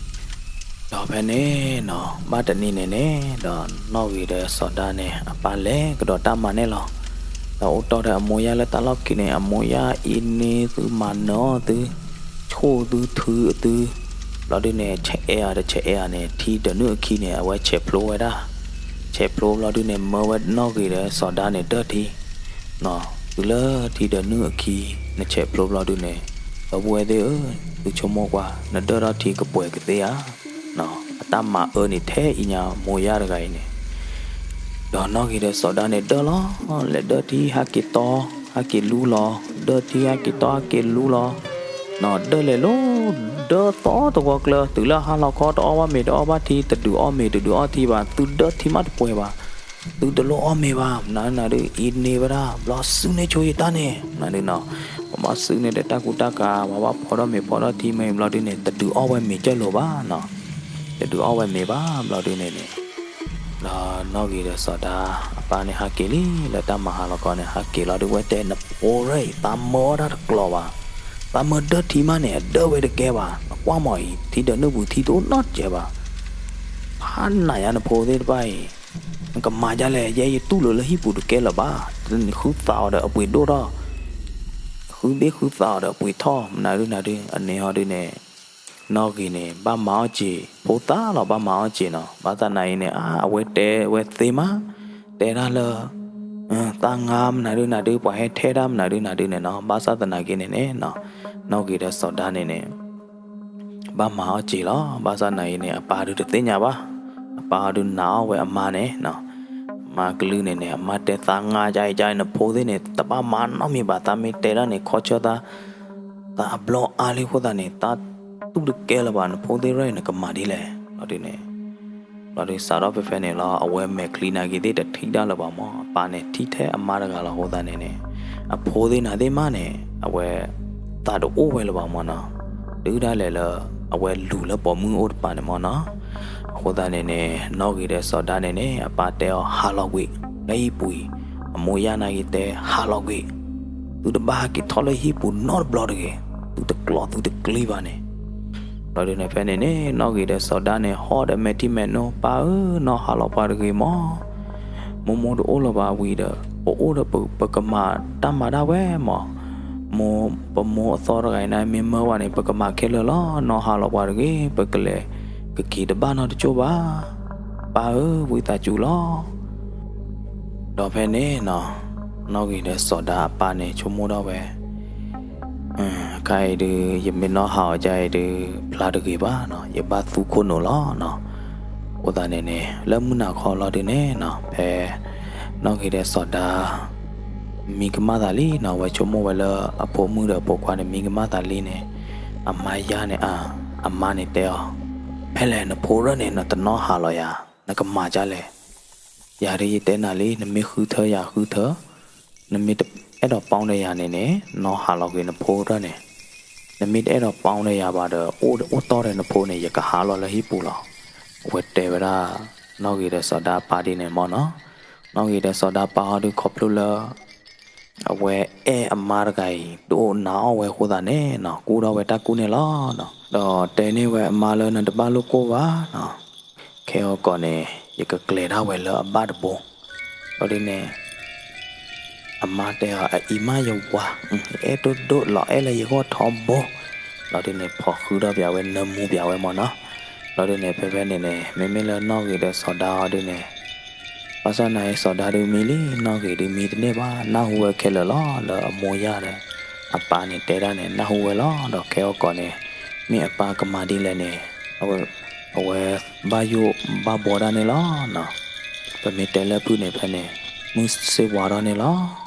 ဒီးဖဲန့ၣ်နီၤ ဘၣ်တနံၤန့ၣ်န့ၣ် ဒီးနီၣ်ဂ့ၤဒီးစီၤဒါန့ၣ် အပၢ်လဲၤကဒီးတၢ်မၤန့ၣ်လီၤ, ဒီးအိၣ်တီၢ်ဒီးအမိၢ်ယၢ်လၢတၢ်လီၢ်ခံန့ၣ် အမိၢ်ယၢ်အံၤန့ၣ်သုမၤနၢၤအီၣ်သု, ဆိၣ်သုထုအသု, ဘျီဒုန့ၣ် ဆဲးအဲးအီၤဒီးဆဲးအဲးအီၤန့ၣ် ထံဒၢးနုၢ်အခံန့ၣ် အဝဲဆဲးဖျိဝဲဒၣ်, ဆဲးဖျိဘျီဒုန့ၣ် မၢဝဲနီၣ်ဂ့ၤဒီးစီၤဒါန့ၣ်ဒၢထံ တုၤလၢထံဒၢးနုၢ်အခံ, နဆဲးဖျိဘျီဒုန့ၣ်, ဒီပုၢ်ဝဲၢ်သ့ၣ်ဧၢ, သုဆိကမိၣ်ကွၢ်, နဒၢထီၣ်ထံကပှဲၤကသ့ဧါ, အတၢ်မၤအၢန့ၣ်ထဲအံၤညါမိၢ်ယၢ်တဂၤအံၤန့ၣ်, ဒီးနီၣ်ဂ့ၤဒီးစီၤဒါန့ၣ်ဒၢလီၤ, လဲၤဒၢထံဟးက့ၤတီ, ဟးက့ၤလူလီၤ, ဒၢထံဟးက့ၤတီဟးက့ၤလူလီၤ, ဒၢလဲၤလိၤ, ဒၢသီသဝီကျၢၤ, တုၤလၢဟါလီၤခီတအီၣ်ဘၣ်မ့ၤတအီၣ်ဘၣ်ထံ တဒုးအီၣ်မ့ၤတဒုးအီၣ်ထံဘၣ်, သုဒၢထံမးတပှဲၤဘၣ် သုတလိၣ်အီၣ်မ့ၤဘၣ်, မနုၤနၤဒုး အံၤန့ၢ်ဝဲဒၣ် ဘျီစုန့ၢ်ဆိယတၢ်န့ၣ် မနုၤဒုးနီၤ, ပှၤဘၣ်စုန့ၢ်ဒီးတၢ်ကူတၢ်ကၤ ပှၤဘၣ်ဖီထီၣ်မ့ၤဖီထီၣ်ထံမ့ၢ်ဘျီဒုန့ၣ် တဒုးအီၣ်ဝဲမ့ၤကၢၢ်လိာ်ဘၣ်နီၤ, တဒုးအီၣ်ဝဲမ့ၤဘၣ်ဘျီဒုန့ၣ်န့ၣ်, ဒီးနီၣ်ဂ့ၤဒီးစီၤဒါ အပၢ်န့ၣ်ဟးက့ၤလံ လၢတၢ်မၤဟါလီၤခီန့ၣ် ဟးက့ၤလီၤဒုးဝဲတဲ နဖိရၢၢ်အံၤ သးမၢအီၣ်တၢ်တကျိးဘၣ်, သးမၢဒၢထံမးန့ၣ် အဒၢဝဲတကဲဘၣ်, နကွၢ်မီၤအံၤ ထံဒၢးနုၢ်ပူၤထံတအိၣ်နီတစဲးဘၣ် ဖးနးယါနဖိသ့ၣ်တဖၣ်အံၤ, နကမၤဒ်လဲၣ်, ယဲယတူၢ်လိာ်လၢဟံၣ်ပူၤတကဲလၢၤဘၣ်, ဃုသးအီၤဒီးအပှ့ၤဒိၣ်ထီၣ်, ဃုဘ့ၣ်ဃုသးအီၤဒီးအပှ့ၤထီၣ်, မနုၤဒုးနၤဒုး အန့ၣ်ဟီဒုးန့ၣ်, နီၣ်ဂ့ၤန့ၣ် ဘၣ်မၤအီၣ်စ့ၤ, ဖိသၣ်လီၤဘၣ်မၤအီၣ်စ့ၤနီၤ, ဘၣ်သးနၤအံၤန့ၣ် အါ အဝဲတဲဝဲသ့မး, တဲဒၣ်လၢ သးငါမနုၤဒုးနၤဒုး ပှၤဟဲထဲဒၣ်မနုၤဒုးနၤဒုးန့ၣ်နီၤ, ဘၣ်ဆၣ်သနာ်က့န့ၣ်န့ၣ်, နီၣ်ဂ့ၤဒီးစီၤဒါန့ၣ်န့ၣ် ဘၣ်မၤအီၣ်စ့ၤလီၤ, ဘၣ်ဆၣ်နၤအံၤန့ၣ် အပၢ်ဒုးတသ့ၣ်ညါဘၣ်, အပၢ်ဒုးနာ်အီၣ်ဝဲအမါန့ၣ်, မါကလုၢ်န့ၣ်န့ၣ် အမါတဲသးငါကအံၤကနဖိသ့ၣ်န့ၣ် တဘၣ်မၤနီတမံၤဘၣ်, သးမ့ၢ်တဲဒၣ်န့ၣ် ခီဆၢသး သးအဘျီအါလံအဃိသတးန့ၣ် သးတူၢ်တကဲလၢၤဘၣ်, နဖိသ့ၣ်ရၢၢ်အံၤ နကမၤဒ်လဲၣ်, ဘျီဒုးန့ၣ်, ဘျီဒုးစးထီၣ်ဖဲဖဲန့ၣ်လီၤ, အဝဲမဲာ်ချံနၤက့ၤသ့ၣ်တထံၣ်ဒၣ်လၢၤဘၣ်မး, အပၢ်န့ၣ်ထံၣ်ထဲအမါတဂၤလီၤအဃိသတးန့ၣ်န့ၣ်, အဖိသ့ၣ်နၤသ့ၣ်မးန့ၣ်, အဝဲ သးတအိၣ်ဝဲလၢၤဘၣ်မးနီၤ, တုၤဒၣ်လဲာ်လၢ အဝဲလူၤလၢပိာ်မုၣ်အိၣ်တပၤန့ၣ်မၢ်နီၤ. အဃိသတးန့ၣ်န့ၣ် နီၣ်ဂ့ၤဒီးစီၤဒါန့ၣ်န့ၣ် အပၢ်တဲအီၤဟးလီၤကွံာ် လၢဟံၣ်ပူၤအံၤ, အမိၢ်ယၢ်နာ်က့ၤတဲ ဟးလီၤကွံာ်, သုတဘၣ်ဟဲက့ၤထီၣ်လၢဟံၣ်ပူၤနီတဘျီတဂ့ၤ, သုတကျီသုတကျံဘၣ်န့ၣ် ဘျီဒုန့ၣ် ဖဲန့ၣ်န့ၣ် နီၣ်ဂ့ၤဒီးစီၤဒါန့ၣ် ဟီၣ်ဒီးမဲာ်ထံမဲာ်နိ ပၢ်ဧၢ, နီၢ်ဟးလီၤပှၤတဂ့ၤမၢ်, မိၢ်မိၢ်တအိၣ်လၢၤဘၣ်ဝံၤဒီး ပအိၣ်ဒီးပကမၤတၢ်မၤဒၣ်ဝဲမၢ်, မိၢ် ပမိၢ်အသီတဂၤအံၤန့ၣ် မ့ၢ်မၢဝဲန့ၣ် ပကမၤခဲလၢာ်လီၤ, နီၢ်ဟးလီၤပှၤတဂ့ၤ, ပကလဲၤကက့ၤတဘၣ်နီတကၠိၢ်ဘၣ်, ပၢ်ဧၢ ဝံသးစူၤလီၤ. ဒီးဖဲန့ၣ်နီၤ နီၣ်ဂ့ၤဒီးစီၤဒါအပၢ်န့ၣ် ဆိကမိၣ်ထီၣ်ဝဲ ခါအံၤဒုး ယမ့ၢ်နီၢ်ဟးအီၤဒ်အံၤဒုး ဖျါတဂ့ၤဘၣ်နီၤ, ယဘၣ်သူခိၣ်နူာ်လီၤနီၤ. အဃိသတးန့ၣ်န့ၣ် လၢမုၢ်နၤခီလီၤဒုန့ၣ်နီၤ ဖဲနီၣ်ဂ့ၤဒီးစီၤဒါ မံကမၣ်သးလံနီၤ, အဝဲဆိကမိၣ်ဝဲလၢအဖိမုၣ်ဒီးအဖိခွါန့ၣ် မံကမၣ်သးလံန့ၣ် အမါယါန့ၣ် အမါန့ၣ်တဲအီၤ, ဖဲလဲၣ်နဖိရၢၣ်န့ၣ် နတနီၢ်ဟးလီၤယၤ, နကမၤဒ်လဲၣ် ယၤဒုးယတဲနၤလံ, နမ့ၢ်ဃုထၢယၤဃုထၢ, နမ့ၢ်တအဲၣ်ဒိးပီၣ်ဒီးယၤန့ၣ်န့ၣ် နီၢ်ဟးလီၤကွံာ်နဖိရၢၣ်န့ၣ်, နမ့ၢ်တအဲၣ်ဒိးပီၣ်ဒီးယၤဘၣ်ဒီး အိၣ်အိၣ်တီၢ်ဒီးနဖိန့ၣ် ယကဟးလီၤလၢဟံၣ်ပူၤလီၤ. အဝဲတဲဝဲဒၣ် နီၣ်ဂ့ၤဒီးစီၤဒါပၢ်ဒ်န့ၣ်မၢ်နီၤ. နီၣ်ဂ့ၤဒီးစီၤဒါပၢ်ဟီဒုးခီဖျိလၢ အဝဲအဲၣ်အမါတဂၤအံၤ ဒိၣ်နါအီၣ်ဝဲအဃိသတးန့ၣ်နီၤ ကူၣ်ထီၣ်ဝဲတၢ်ကူၣ်န့ၣ်လီၤနီၤ. ဒီးတဲန့ၢ်ဝဲအမါလၢနတဘၣ်လိၣ်ကိၢ်ဘၣ်နီၤ, ခဲအံၤကီးန့ၣ် ယကကျဲၤဒၣ်ဝဲလၢအဘၣ်တဘိ, ဘျီဒုန့ၣ် အမါတဲအီၤ အအံၤမးယဝၤ, ယအဲၣ်ဒိၣ်ဒိၣ်လီၤအဲၣ်လၢယဂီၢ်ထီဘိ, ဘျီဒုန့ၣ် ဖိးဃုထီၣ်ပၠးဝဲ နၢမူပၠးဝဲမၢ်နီၤ. ဘျီဒုန့ၣ် ဖဲဖဲန့ၣ်န့ၣ် မ့မ့ၢ်လၢနီၣ်ဂ့ၤဒီးစီၤဒါအီၤဒုန့ၣ် ဘၣ်ဆၣ်သနာ်က့ စီၤဒါဒုးမံလံ နီၣ်ဂ့ၤဒုးမံတန့ၢ်ဘၣ်, နၢ်ဟူဝဲခဲလၢာ်လီၤ လၢအမိၢ်ယၢ်ဒီး အပၢ်န့ၣ်တဲဒၣ်န့ၣ် နၢ်ဟူဝဲလီၤ. ဒီးခဲအံၤကီးန့ၣ် မ့ၢ်အပၢ်ကမၤဒ်လဲၣ်န့ၣ် အဝဲ အဝဲဘၣ်ယိၣ်ဘၣ်ဘှီဒၣ်န့ၣ်လီၤနီၤ. ပမ့ၢ်တဲလၢဖုၣ်န့ၣ် ဖဲန့ၣ် မုၢ်စ့ၢ်ဝါထီၣ်န့ၣ်လီၤ.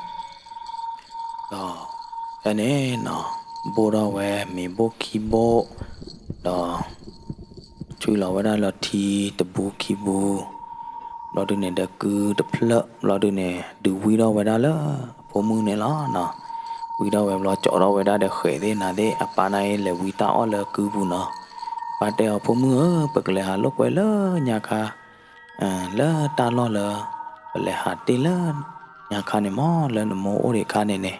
ဒီးဖဲန့ၣ်နီၤ ဘိၣ်ထီၣ်ဝဲမ့ၤဘိၣ်ခံဘိၣ်, ဒီး ဆွံလီၤဝဲဒၣ်လၢထံတဘိခံဘိ, ဘျီဒုန့ၣ် ဒီးကုတဖျၢၣ် ဘျီဒုန့ၣ် ဒုးဝံထီၣ်ဝဲဒၣ်လၢအဖိမုၣ်န့ၣ်လီၤနီၤ. ဝံထီၣ်ဝဲဘျီ ကၠီထီၣ်ဝဲဒၣ်ဒီးဃဲၤသ့ၣ်နၤသ့ၣ် အပၢ်န့ၣ်လဲၤဝံတၢ်အီၣ်လၢကုပူၤနီၤ. ပၢ်တဲအီၤ ဖိမုၣ်ဧၢ, ပကလဲၤဟးလိာ်ကွဲလၢညါခါ လၢတၢ်လီၢ်လၢ ပလဲၤဟးတ့ၢ်လၢညါခါန့ၣ်မၢ် လၢနမိၢ်အိၣ်ဒံးအခါန့ၣ်န့ၣ်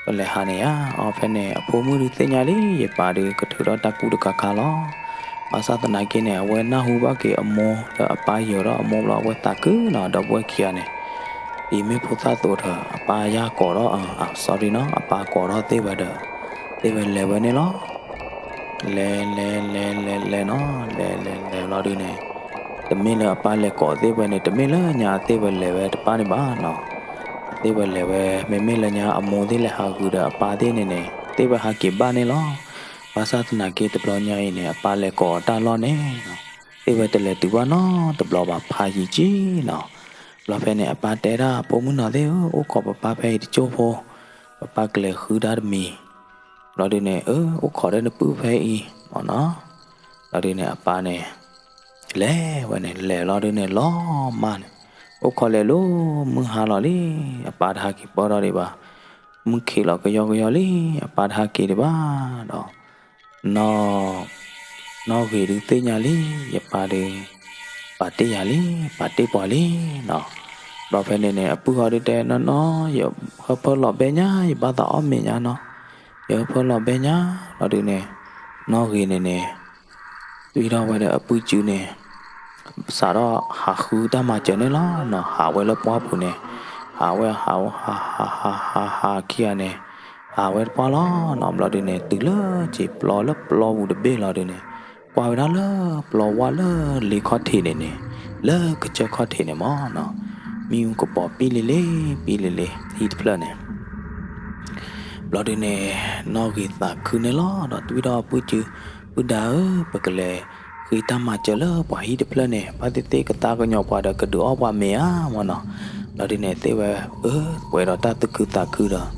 ပလဲၤဟးန့ၣ်ဧါ. အီ ဖဲန့ၣ် အဖိမုၣ်ဒုးသ့ၣ်ညါလံ ယပၢ်ဒုးကထုးထီၣ်တၢ်ကူၣ်တခါခါလီၤ. ဘၣ်ဆၣ်သနာ်က့န့ၣ် အဝဲနၢ်ဟူဘၣ်က့ၤအမိၢ်လၢအပၢ်ယၢၤထီၣ်အမိၢ်ဘျီ အဝဲသးခုနီၤ ဒီပုၢ်ဝဲၢ်ခံဂၤန့ၣ် အံၤမ့ၢ်ဖိသၣ်သိးထၢၣ် အပၢ်ယၢ်ကိးထီၣ် sorry နီၤ အပၢ်ကိးထီၣ်သ့ၣ်ဝဲဒီး သ့ၣ်ဝဲလဲၤဝဲန့ၣ်လီၤ. လဲၤလဲၤလဲၤလဲၤလဲၤနီၤ လဲၤလဲၤလဲၤဘျီဒုန့ၣ် တမ့ၢ်လၢအပၢ်လဲၤကိးသ့ၣ်ဝဲန့ၣ် တမ့ၢ်လၢညါအသ့ၣ်ဝဲလဲၤဝဲတပၣ်န့ၣ်ဘၣ်နီၤ. အသ့ၣ်ဝဲလဲၤဝဲ မ့မ့ၢ်လၢညါအမိၢ်သ့ၣ်လဲၤဟးဂုာ်ဒီးအပၢ်သ့ၣ်န့ၣ်န့ၣ် သ့ၣ်ဝဲဟးက့ၤဘၣ်န့ၣ်လီၤ. ဘၣ်ဆၣ်သနာ်က့တဘျီညါအံၤန့ၣ် အပၢ်လဲၤကိးအတၢ်လီၢ်န့ၣ် သ့ၣ်ဝဲတလဲၤတုၤဘၣ်နီတဘျီဘၣ် ဖးယံာ်ကံနီၤ. ဘျီဖဲန့ၣ် အပၢ်တဲဒၣ် ဖိမုၣ်နီၤသ့ၣ်ဧၢ, အိၣ်ခိးပပၢ်ဖဲအံၤတကၠိၢ်ဖိ, ပပၢ်ကလဲၤဃုတၢ်တမံၤ. ဘျီဒုန့ၣ် အၢ အိၣ်ခိးဒီးနပုၢ်ဖဲအံၤမၢ်နီၤ. ဘျီဒုန့ၣ် အပၢ်န့ၣ် လဲၤဝဲန့ၣ် လဲၤဘျီဒုန့ၣ် လီၤမၢ်န့ၣ် အိၣ်ခိးလဲၤလိၤ မုၢ်ဟါလီၤလံ. အပၢ်တဟဲက့ၤပၢၢ်ထီၣ်ဒံးဘၣ်. မုၢ်ခံးလီၤကယီကယီလံ အပၢ်တဟဲက့ၤဒံးဘၣ်ဒီး နီၣ် နီၣ်ဂ့ၤဒုးသ့ၣ်ညါလံ ယပၢ်ဒုး ပာ်တ့ၢ်ယၤလံ ပာ်တ့ၢ်ပှၤလံနီၤ. ဘျီဖဲန့ၣ်န့ၣ် အပုၢ်ဟီဒုးတဲ နီၢ်နီၢ် ယဟၢဖၢလီၤဘဲညါ ယဘၣ်သးအီၣ်မ့ၤညါနီၤ. ယဟၢဖၢလီၤဘဲညါ ဘျီဒုန့ၣ် နီၣ်ဂ့ၤန့ၣ်န့ၣ် တွံၢ်ထီၣ်ဝဲဒီးအပုၢ်စုန့ၣ် စးထီၣ်ဟးဃုတၢ်မၤစၢၤန့ၣ်လီၤနီၤ. ဟးဝဲလၢပှၢ်ပူၤန့ၣ် ဟးဝဲဟးဝဲ ဟးဟးဟးဟးခံဂၤန့ၣ် ဟးဝဲတပှၢ်လီၤနီၤ. ဘျီဒုန့ၣ် တုၤလၢက့ၤပျီလၢပျီပူၤတဘ့ၣ်လီၤဒုန့ၣ် ကွၢ်ဝဲဒၣ်လၢပျီဝါလၢလ့ခီၣ်ထံးန့ၣ်န့ၣ် လၢကစၢၢ်ခီၣ်ထံးန့ၣ်မၢ်နီၤ မ့ၣ်အူကပီၤပံၣ်လံလံ ပံၣ်လံလံ ဟံၣ်တဖျၢၣ်န့ၣ် ဘျီဒုန့ၣ် နီၣ်ဂ့ၤသးခုန့ၣ်လီၤ. ဒီးတွံၢ်ထီၣ်အပုၢ်စု ပုၢ်ဒါဧၢ ပကလဲၤဃ့တၢ်မၤစၢၤလၢပှၤဟံၣ်တဖျၢၣ်န့ၣ် ဘၣ်သ့ၣ်သ့ၣ်ကသါကညီၤပှၤဒီးကဒုးအီၣ်ပှၤမ့ၤဧါမၢ်နီၤ. ဘျီဒုန့ၣ် သ့ၣ်ဝဲ အၢ ပှဲၤဒီးတၢ်သူၣ်ခုသးခုဒီး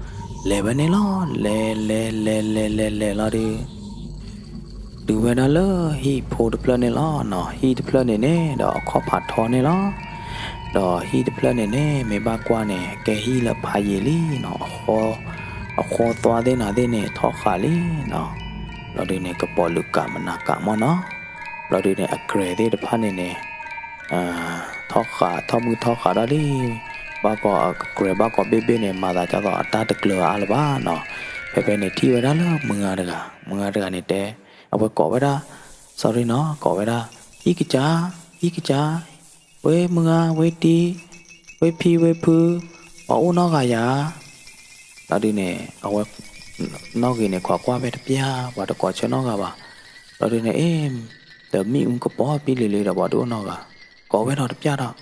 လဲၤဝဲန့ၣ်လီၤ. လဲၤလဲၤလဲၤလဲၤလဲၤလဲၤလီၤဒု တုၤဝဲဒၣ်လၢဟံၣ်ဖိတဖျၢၣ်န့ၣ်လီၤနီၤ. ဟံၣ်တဖျၢၣ်န့ၣ်န့ၣ် ဒီးအခီၣ်ဖးထီန့ၣ်လီၤ. ဒီးဟံၣ်တဖျၢၣ်န့ၣ်န့ၣ် မ့ၢ်ဘၣ်ကွၢ်န့ၣ် ကဲဟံၣ်လၢဖးယံာ်လံနီၤ. အဃီ အဃီသွါသ့ၣ်နၤသ့ၣ်န့ၣ် ထီၣ်ဃာ်လံနီၤ. ဘျီဒုန့ၣ် ကပီၤလုာ်ကးမနၤကးမၢ်နီၤ, ဘျီဒုန့ၣ် အကြဲၤသ့ၣ်တဖၣ်န့ၣ်န့ၣ် ထီၣ်ဃာ် ထီၣ်မုၢ်ထီၣ်ဃာ်ဒီးလံ, ဘၣ်ကီး အကြဲၤဘၣ်ကီးဘ့ၣ်ဘ့ၣ်န့ၣ် မၤသးဒ်သိးအတၢ်တကျၢၤအါလၢၤဘၣ်နီၤ, ဖဲဖဲန့ၣ်ထံၣ်ဝဲဒၣ်လၢမုၢ်ဂၤတဂၤ, မုၢ်ဂၤတဂၤန့ၣ်တဲ, အဝဲကိးဝဲဒၣ်, sorry နီၤ ကိးဝဲဒၣ်, အံကစၢ်, အံကစၢ်, ဝဲမုၢ်ဂၤ ဝဲတံၤ, ဝဲဖံဝဲဖု, ပှၤအိၣ်နီတဂၤယၤ ဘျီဒုန့ၣ် အဝဲ နီၣ်ဂ့ၤန့ၣ် ခိးကွၢ်ဖဲတပျၢ် ပှၤတကိးဆၢနီတဂၤဘၣ်, ဘျီဒုန့ၣ် အ့ ဒီးမ့ၣ်အူကပီၤပံလံၤလံဒီး ပှၤတအိၣ်နီတဂၤ, ကိးဝဲဒီးတပျၢ်ဒီး,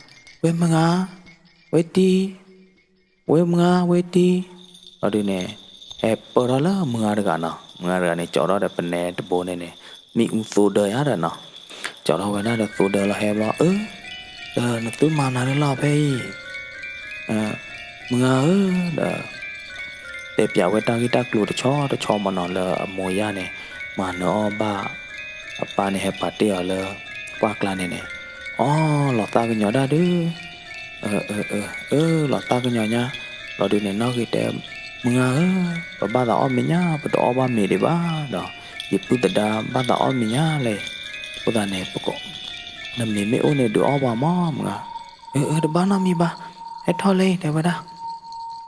ဝဲမုၢ်ဂၤ, ဝဲတံၤ, ဝဲမုၢ်ဂၤ ဝဲတံၤ, ဘျီဒုန့ၣ် ဟဲပၢၢ်ထီၣ်လၢမုၢ်ဂၤတဂၤနီၤ, မုၢ်ဂၤတဂၤန့ၣ် ကၠီထီၣ်ဒီးပနဲတဘိန့ၣ်န့ၣ် မ့ၣ်အူသိဒၢယၤဒီးနီၤ, ကၠီထီၣ်ဝဲဒၣ်ဒီးသိဒၢလီၤဟဲဘျီ, အၢ, ဒီးနသုမၤနၤလၢလီၤဖဲအံၤ မုၢ်ဂၤဧၢ, ဒီး တဲပၠးဝဲတၢ်ဂ့ၢ်တၢ်ကျိၤတဆီတဆီမၢ်နီၤ လၢအမိၢ်ယၤန့ၣ် မၤနၢၤအီၤဘၣ်, အပၢ်န့ၣ်ဟဲပာ်တ့ၢ်အီၤလၢ ပှၢ်ကျါန့ၣ်န့ၣ်, အီ လီၤသးကညီၤဒၣ်ဒုး, အၢ အၢ အၢ လီၤသးကညီၤညါ, ဘျီဒုန့ၣ် နီၣ်ဂ့ၤတဲ, မုၢ်ဂၤဧၢ, ပဘၣ်သးအီၣ်မ့ၤညါ ပတအီၣ်ဘၣ်မ့ၤဒံးဘၣ်ဒီး, ယပုၢ်သဒါဘၣ်သးအီၣ်မ့ၤညါလဲၣ်, အဃိသတးန့ၣ် နမ့ၤမ့ၢ်အိၣ်န့ၣ် ဒုးအီၣ်ပှၤမၢ်မုၢ်ဂၤ, အၢ အၢ တဘၣ်နီတမံၤဘၣ်, ဟဲထီၣ်လၢ တဲဝဲဒၣ်,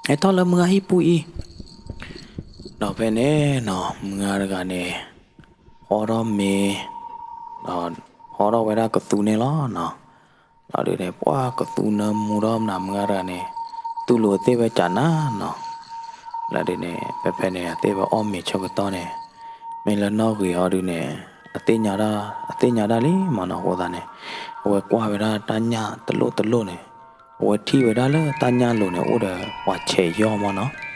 ဟဲထီၣ်လၢမုၢ်ဂၤဟံၣ်ပူၤအံၤ, ဒီးဖဲန့ၣ်နီၤ မုၢ်ဂၤတဂၤန့ၣ် ဟီထီၣ်မ့ၤ, ဒီးဟီထီၣ်ဝဲဒၣ်ကသူန့ၣ်လီၤနီၤ, ဘျီဒုန့ၣ် ပှၢ်ကသူနၢမူထီၣ်မနုၤမုၢ်ဂၤတဂၤန့ၣ်, တူၢ်လိာ်သ့ၣ်ဝဲကနၤနီၤ, ဘျီဒုန့ၣ် ဖဲဖဲန့ၣ် အသ့ၣ်ဝဲအီၣ်မ့ၤဆၢကတီၢ်န့ၣ်, မ့ၢ်လၢနီၣ်ဂ့ၤအီၤဒုန့ၣ်, အသ့ၣ်ညါဒၣ်, အသ့ၣ်ညါဒၣ်လံမၢ်နီၤ အဃိသတးန့ၣ်, အဝဲကွၢ်ဝဲဒၣ်တၢ်ညၣ်တလိၣ်တလိၣ်န့ၣ်, အဝဲထံၣ်ဝဲဒၣ်လၢတၢ်ညၣ်လိၤန့ၣ် အိၣ်ဒီးပှၤဆဲးယီၢ်မၢ်နီၤ,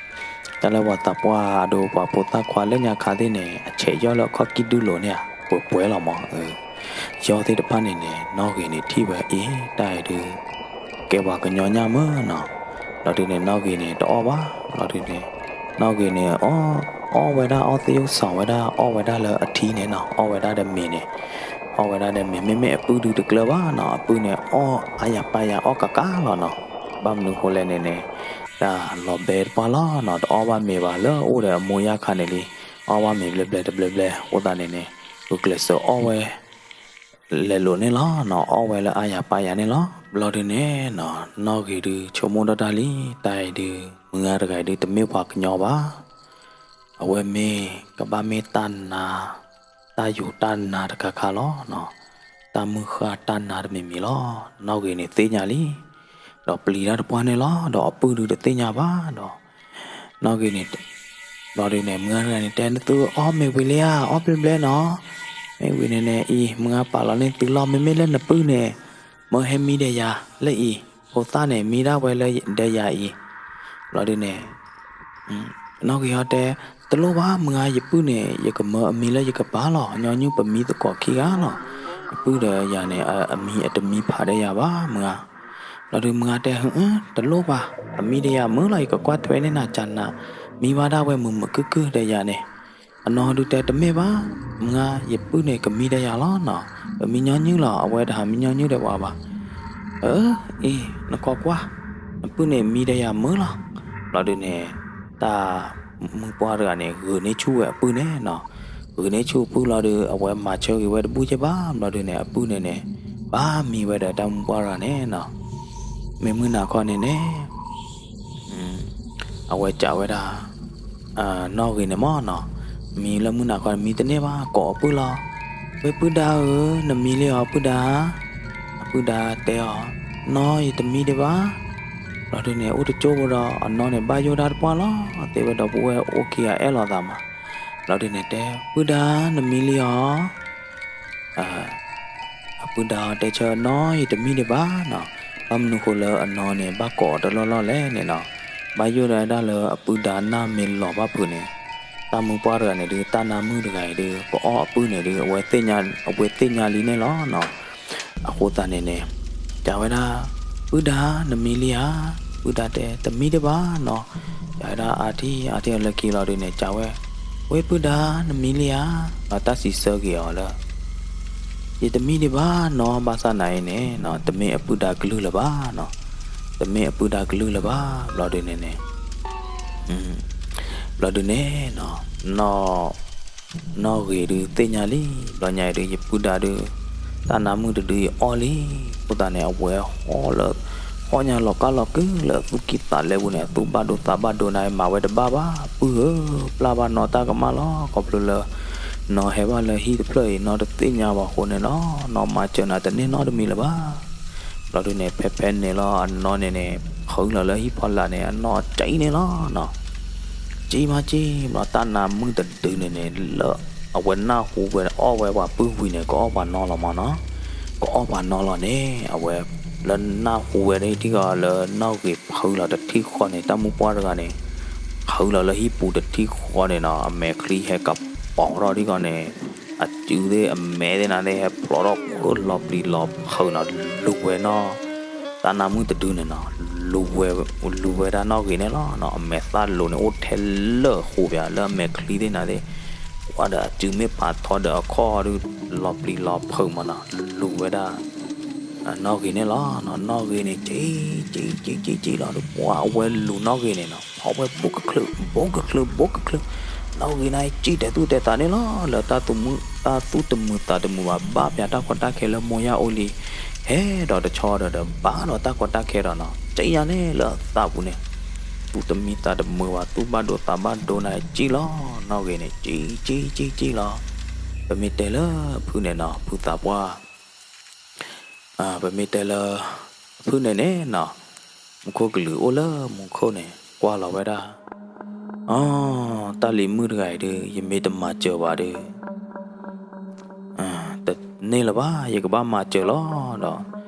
တၢ်လၢပှၤသးပှၢ်အဒိ ပှၤဖိသၣ်ခွါလၢညါခါသ့ၣ်န့ၣ် အဆဲးယီၢ်လၢအခီၣ်ကံၢ်ဒူၣ်လိၤန့ၣ်ဧါ ပှဲၤပှဲၤလီၤမၢ်, ယီၢ်သ့ၣ်တဖၣ်န့ၣ်န့ၣ် နီၣ်ဂ့ၤန့ၣ်ထံၣ်ဝဲအံၤ တၢ်အံၤဒုး ကဲပှၤကညီညၣ်မၢ်နီၤ, ဘျီဒုန့ၣ် နီၣ်ဂ့ၤန့ၣ် တအီၣ်ဘၣ်, ဘျီဒုန့ၣ်, နီၣ်ဂ့ၤန့ၣ် အီၣ်ဝဲဒၣ် အီၣ်သယုၢ်စီၤဝဲဒၣ် အီၣ်ဝဲဒၣ်လၢအထံန့ၣ်နီၤ အီၣ်ဝဲဒၣ်ဒီးမ့ၤန့ၣ်, အီၣ်ဝဲဒၣ်ဒီးမ့ၤ မ့မ့ၢ်အပုၢ်ဒုတကျၢၤဘၣ်နီၤ အပုၢ်န့ၣ် အီၣ်အါယၤပၢ်ယၤ အီၣ်ကးကးလီၤနီၤ, ဘၣ်မနုၤဃိလဲၣ်န့ၣ်န့ၣ်, တၢ်လီၤဘဲတပှၢ်လီၤနီၤ တအီၣ်ဘၣ်မ့ၤဘၣ် လၢအအိၣ်ဒီးအမိၢ်ယၤခါန့ၣ်လံ, အီၣ်ဘၣ်မ့ၤဘျဲၣ်ဘျဲၣ်တဘျဲၣ်ဘျဲၣ် အဃိသတးန့ၣ်န့ၣ်, ဂုာ်ကျဲးစၢးအီၣ်ဝဲ လဲၤလိာ်န့ၣ်လီၤနီၤ အီၣ်ဝဲလၢအါယၤပၢ်ယၤန့ၣ်လီၤ. ဘျီဒုန့ၣ်နီၤ နီၣ်ဂ့ၤဒုးဆိကမိၣ်ဒီးတၢ်လံ, တၢ်အံၤဒုး မုၢ်ဂၤတဂၤအံၤဒုး တမ့ၢ်ပှၤကညီဘၣ်, အဝဲမ့ၢ်ကဘၣ်မ့ၢ်တၢ်နါ, တၢ်ယိၤတၢ်နါတခါခါလီၤနီၤ, တၢ်မုၢ်ဃၢ်တၢ်နါတမံၤမံၤလီၤ. နီၣ်ဂ့ၤန့ၣ်သ့ၣ်ညါလံ, ဒီးပျံၤတၢ်တပှၢ်န့ၣ်လီၤ. ဒီးအပုၢ်ဒုးတသ့ၣ်ညါဘၣ်ဒီး နီၣ်ဂ့ၤန့ၣ်, ဘျီဒုန့ၣ် မုၢ်ဂၤတဂၤန့ၣ်တဲ နသုအီၣ်မ့ၤဝံၤလံဧါ, အီၣ်ဘျဲၣ်ဘျဲၣ်နီၤ, မ့ၢ်ဝံၤန့ၣ်န့ၣ် အံၤ မုၢ်ဂၤပာ်လီၤန့ၢ်သုလီၤ, မ့မ့ၢ်လၢနပုၢ်န့ၣ် မၢဟဲမံဒီးယၤလၢအံၤ, ဖိသၣ်န့ၣ် မံဒၣ်ဝဲလၢဒီးယၤအံၤ, ဘျီဒုန့ၣ် နီၣ်ဂ့ၤဟီတဲ, တလိၣ်ဘၣ် မုၢ်ဂၤ ယပုၢ်န့ၣ် ယကမၢအမံလၢယကပၤလီၤ, ညီနုၢ်ပမံသကိးခံဂၤလီၤ, ယပုၢ်ဒီးယၤန့ၣ် အမံအတမံဖးဒီးယၤဘၣ် မုၢ်ဂၤ, ဘျီဒုးမုၢ်ဂၤတဲ ဟၢအၢ တလိၣ်ဘၣ်, အမံဒီးယၤမုာ်လီၤ, ယကကွၢ်ထွဲန့ၢ်နၤကနၤ, မံဘၣ်ဒၣ်ဝဲမုာ်မုာ်ခုၣ်ခုၣ်ဒီးယၤန့ၣ်, အနီၢ်ဒုးတဲတမ့ၢ်ဘၣ်, မုၢ်ဂၤ ယပုၢ်န့ၣ်ကမံဒီးယၤလီၤနီၤ, ပမံညီနုၢ်လီၤ, အဝဲတဟးမံညီနုၢ်ဒီးပှၤဘၣ် အၢ, အံၤ နကွၢ်ကွၢ်, နပုၢ်န့ၣ်မံဒီးယၤမုာ်လီၤ, ဘျီဒုန့ၣ်, တၢ်မုၢ်ပှၢ်တဂၤန့ၣ် ဂုာ်န့ၢ်ဆူၣ်ဝဲအပုၢ်န့ၣ်နီၤ, ဂုာ်န့ၢ်ဆူၣ်အပုၢ်လီၤဒုး အဝဲမၤဆၢဂ့ၤဝဲတဘူၣ်က့ဘၣ်, ဘျီဒုန့ၣ် အပုၢ်န့ၣ်န့ၣ်, ဘၣ်မံဝဲဒီးတၢ်မုၢ်ပှၢ်တဂၤန့ၣ်နီၤ, မ့ၢ်မုၢ်နၤခီန့ၣ်န့ၣ် အဝဲကးဝဲဒၣ် နီၣ်ဂ့ၤန့ၣ်မၢ်နီၤ, မံလၢမုၢ်နၤခီန့ၣ်မံတန့ၢ်ဘၣ်, ကိးအပုၢ်လီၤ, ဝဲပုၢ်ဒါဧၢ, နမံလံဧါ ပုၢ်ဒါ, အပုၢ်ဒါတဲအီၤ, နီၢ် ယတမံဒံးဘၣ်, ဘျီဒုန့ၣ် အိၣ်တကၠိၢ်ဖိဒီး အနီၢ်န့ၣ် ဘၣ်ယိၣ်ဒၣ်တပှၢ်လီၤ, သ့ၣ်ဝဲဒီပုၢ်ဝဲၢ်အိၣ်ခံဂၤအဲၣ်လိာ်သးမး, ဘျီဒုန့ၣ်တဲ ပုၢ်ဒါ နမံလံဧါ အပုၢ်ဒါတဲဆၢ နီၢ် ယတမံဒံးဘၣ်နီၤ, ဘၣ်မနုၤဃိလၢအနီၢ်န့ၣ် ဘၣ်ကိးအီၤတလီၢ်လီၢ်လဲၣ်န့ၣ်နီၤ, ဘၣ်ယိၣ်ဒၣ်ဒၣ်လၢအပုၢ်ဒါနၢ်မ့ၢ်လီၤဘၣ်ဖုးန့ၣ်, တၢ်မုၢ်ပှၢ်တဂၤန့ၣ်ဒုး တၢ်နၢ်မုၣ်တဂၤအံၤဒုး ကအီၣ်အပုၢ်န့ၣ်ဒုး အဝဲသ့ၣ်ညါလံန့ၣ်လီၤနီၤ, အဃိသတးန့ၣ်န့ၣ်, ကးဝဲဒၣ်, ပုၢ်ဒါ နမံလံဧါ, ပုၢ်ဒါတဲ တမံဒံးဘၣ်နီၤ, ကးဝဲဒၣ်အါထံၣ်အါထံၣ်အလၢခံလီၤဒုးန့ၣ် ကးဝဲ, ဝဲပုၢ်ဒါ နမံလံဧါ, ဒီးတၢ်စံးဆၢက့ၤအီၤလၢ ယတမံဒံးဘၣ်နီၤ, ဘၣ်ဆၣ်နာ်အံၤန့ၣ် တမ့ၢ်အပုၢ်ဒါကလုၢ်လၢၤဘၣ်နီၤ, တမ့ၢ်အပုၢ်ဒါကလုၢ်လၢၤဘၣ်, ဘျီဒုန့ၣ်န့ၣ်, ဘျီဒုန့ၣ်နီၤ, နီၢ် နီၣ်ဂ့ၤဒုးသ့ၣ်ညါလံ, ဘျီညါအံၤဒုး ယပုၢ်ဒါဒုး တၢ်နါမုၣ်တဒုယအီၣ်လံ. အဃိသတးန့ၣ် အဝဲဟီၣ်လၢ ဟီၣ်ညါလီၤကၢ်လီၤကုလၢသူၣ်ကံၢ်သးလဲပူၤန့ၣ် အသူၣ်ဘၣ်ဒိသးဘၣ်ဒိန့ၣ် မၤဝဲတဘၣ်ဘၣ် ပုၢ်ဧၢ, ပျၢ်ဘၣ်နီတၢ်ကမၣ်လီၤ. ခီဖျိလၢ နီၢ်ဟဲဘၣ်လၢဟံၣ်တဖျၢၣ်အံၤ နီၢ်တသ့ၣ်ညါဘၣ်အဃိန့ၣ်လီၤ. နီၢ်မၤစၢၤနၤတန့ၢ်နီတမံၤလၢၤဘၣ်. ဘျီဒုးန့ၣ် ဖဲဖဲန့ၣ်လီၤ အနီၢ်န့ၣ်န့ၣ် ဖုးလီၤလၢဟံၣ်ဖီလာ်န့ၣ် အနီၢ်ကံၣ်န့ၣ်လီၤနီၤ. ကံၣ်မးကံၣ် ဘျီတၢ်နါမုၣ်တဒုန့ၣ်န့ၣ် လၢအဝဲနၢ်ဟူဝဲအီၣ်ဝဲပှၤပုၢ်ဝံၤန့ၣ် ကအီၣ်ပှၤနီၢ်လီၤမးနီၤ. ကအီၣ်ပှၤနီၢ်လီၤန့ၣ် အဝဲ လၢနၢ်ဟူဝဲဒၣ်ထံၣ်ဃီလၢနီၢ်ဂ့ၤဖုးလီၤတထံၣ်ဃီန့ၣ် တၢ်မုၣ်ပှၢ်တဂၤန့ၣ် ဖုးလီၤလၢဟံၣ်ပူၤတထံၣ်ဃီန့ၣ်နီၤ အမဲာ်ချံဟဲကပီၤထီၣ်ထံၣ်ဃီန့ၣ် အစုသ့ၣ်အမဲာ်သ့ၣ်နၤသ့ၣ် ဟဲဖျိးထီၣ်ဃုလီၤပျံၤလီၤဖုးနီၤ လူၤဝဲနီၤ တၢ်နါမုၣ်တဒုန့ၣ်နီၤ လူၤဝဲ လူၤဝဲဒၣ်နီၢ်ဂ့ၤန့ၣ်လီၤနီၤ. အမဲာ်သၣ်လိၤန့ၣ် အိၣ်ထဲလၢာ်ဃိးပၠး လၢအမဲာ်ချံသ့ၣ်နၤသ့ၣ် ကွၢ်ဒီးအစုမ့ၢ်ပာ်ထီဒီးအခီၣ်ဒုး လီၤပျံၤလီၤဖုးမးနီၤ လူၤဝဲဒၣ် နီၢ်ဂ့ၤန့ၣ်လီၤနီၤ. နီၢ်ဂ့ၤန့ၣ် ကံၣ်ကံၣ်ကံၣ်ကံၣ်လီၤဒီး ပှၤအဝဲလူၤနီၢ်ဂ့ၤန့ၣ်နီၤ ဖီၣ်ဝဲဘိကချုး ဘိကချုး ဘိကချုး နီၢ်ဂ့ၤန့ၣ် ကံၣ်တဲာ်သူၣ်တဲာ်သးန့ၣ်လီၤ လၢတၢ်သူၣ်တမုာ်သးတမုာ်ဘၣ် ဘၣ်ပၠးတၢ်ကီတၢ်ခဲလၢမိၢ်ယၢ်အိၣ်လံ ဟဲဒီးတဆီဒီးဒီး ဘၣ်ဒီးတၢ်ကီတၢ်ခဲဒီးနီၤ ကံၣ်ညါန့ၣ်လၢအသးပူၤန့ၣ် သူၣ်တမံသးတမုာ်ဘၣ် သူၣ်ဘၣ်ဒိသးဘၣ်ဒိန့ၣ် ကံၣ်လီၤ နီၢ်ဂ့ၤန့ၣ် ကံၣ်ကံၣ်ကံၣ်ကံၣ်လီၤ. ပမ့ၢ်တဲလၢဖုန့ၣ်နီၤ ဖုသးပှၢ် ပမ့ၢ်တဲလၢ ဖုန့ၣ်န့ၣ်နီၤ မူခိၣ်ကလုာ်အိၣ်လၢမူခိၣ်န့ၣ် ကွၢ်လီၤဝဲဒၣ် အီ တၢ်လံၤမုၣ်တဂၤအံၤဒုး ယမ့ၢ်တမၤစၢၤဘၣ်ဒီး တန့ၢ်လၢၤဘၣ် ယကဘၣ်မၤစၢၤလီၤဒီး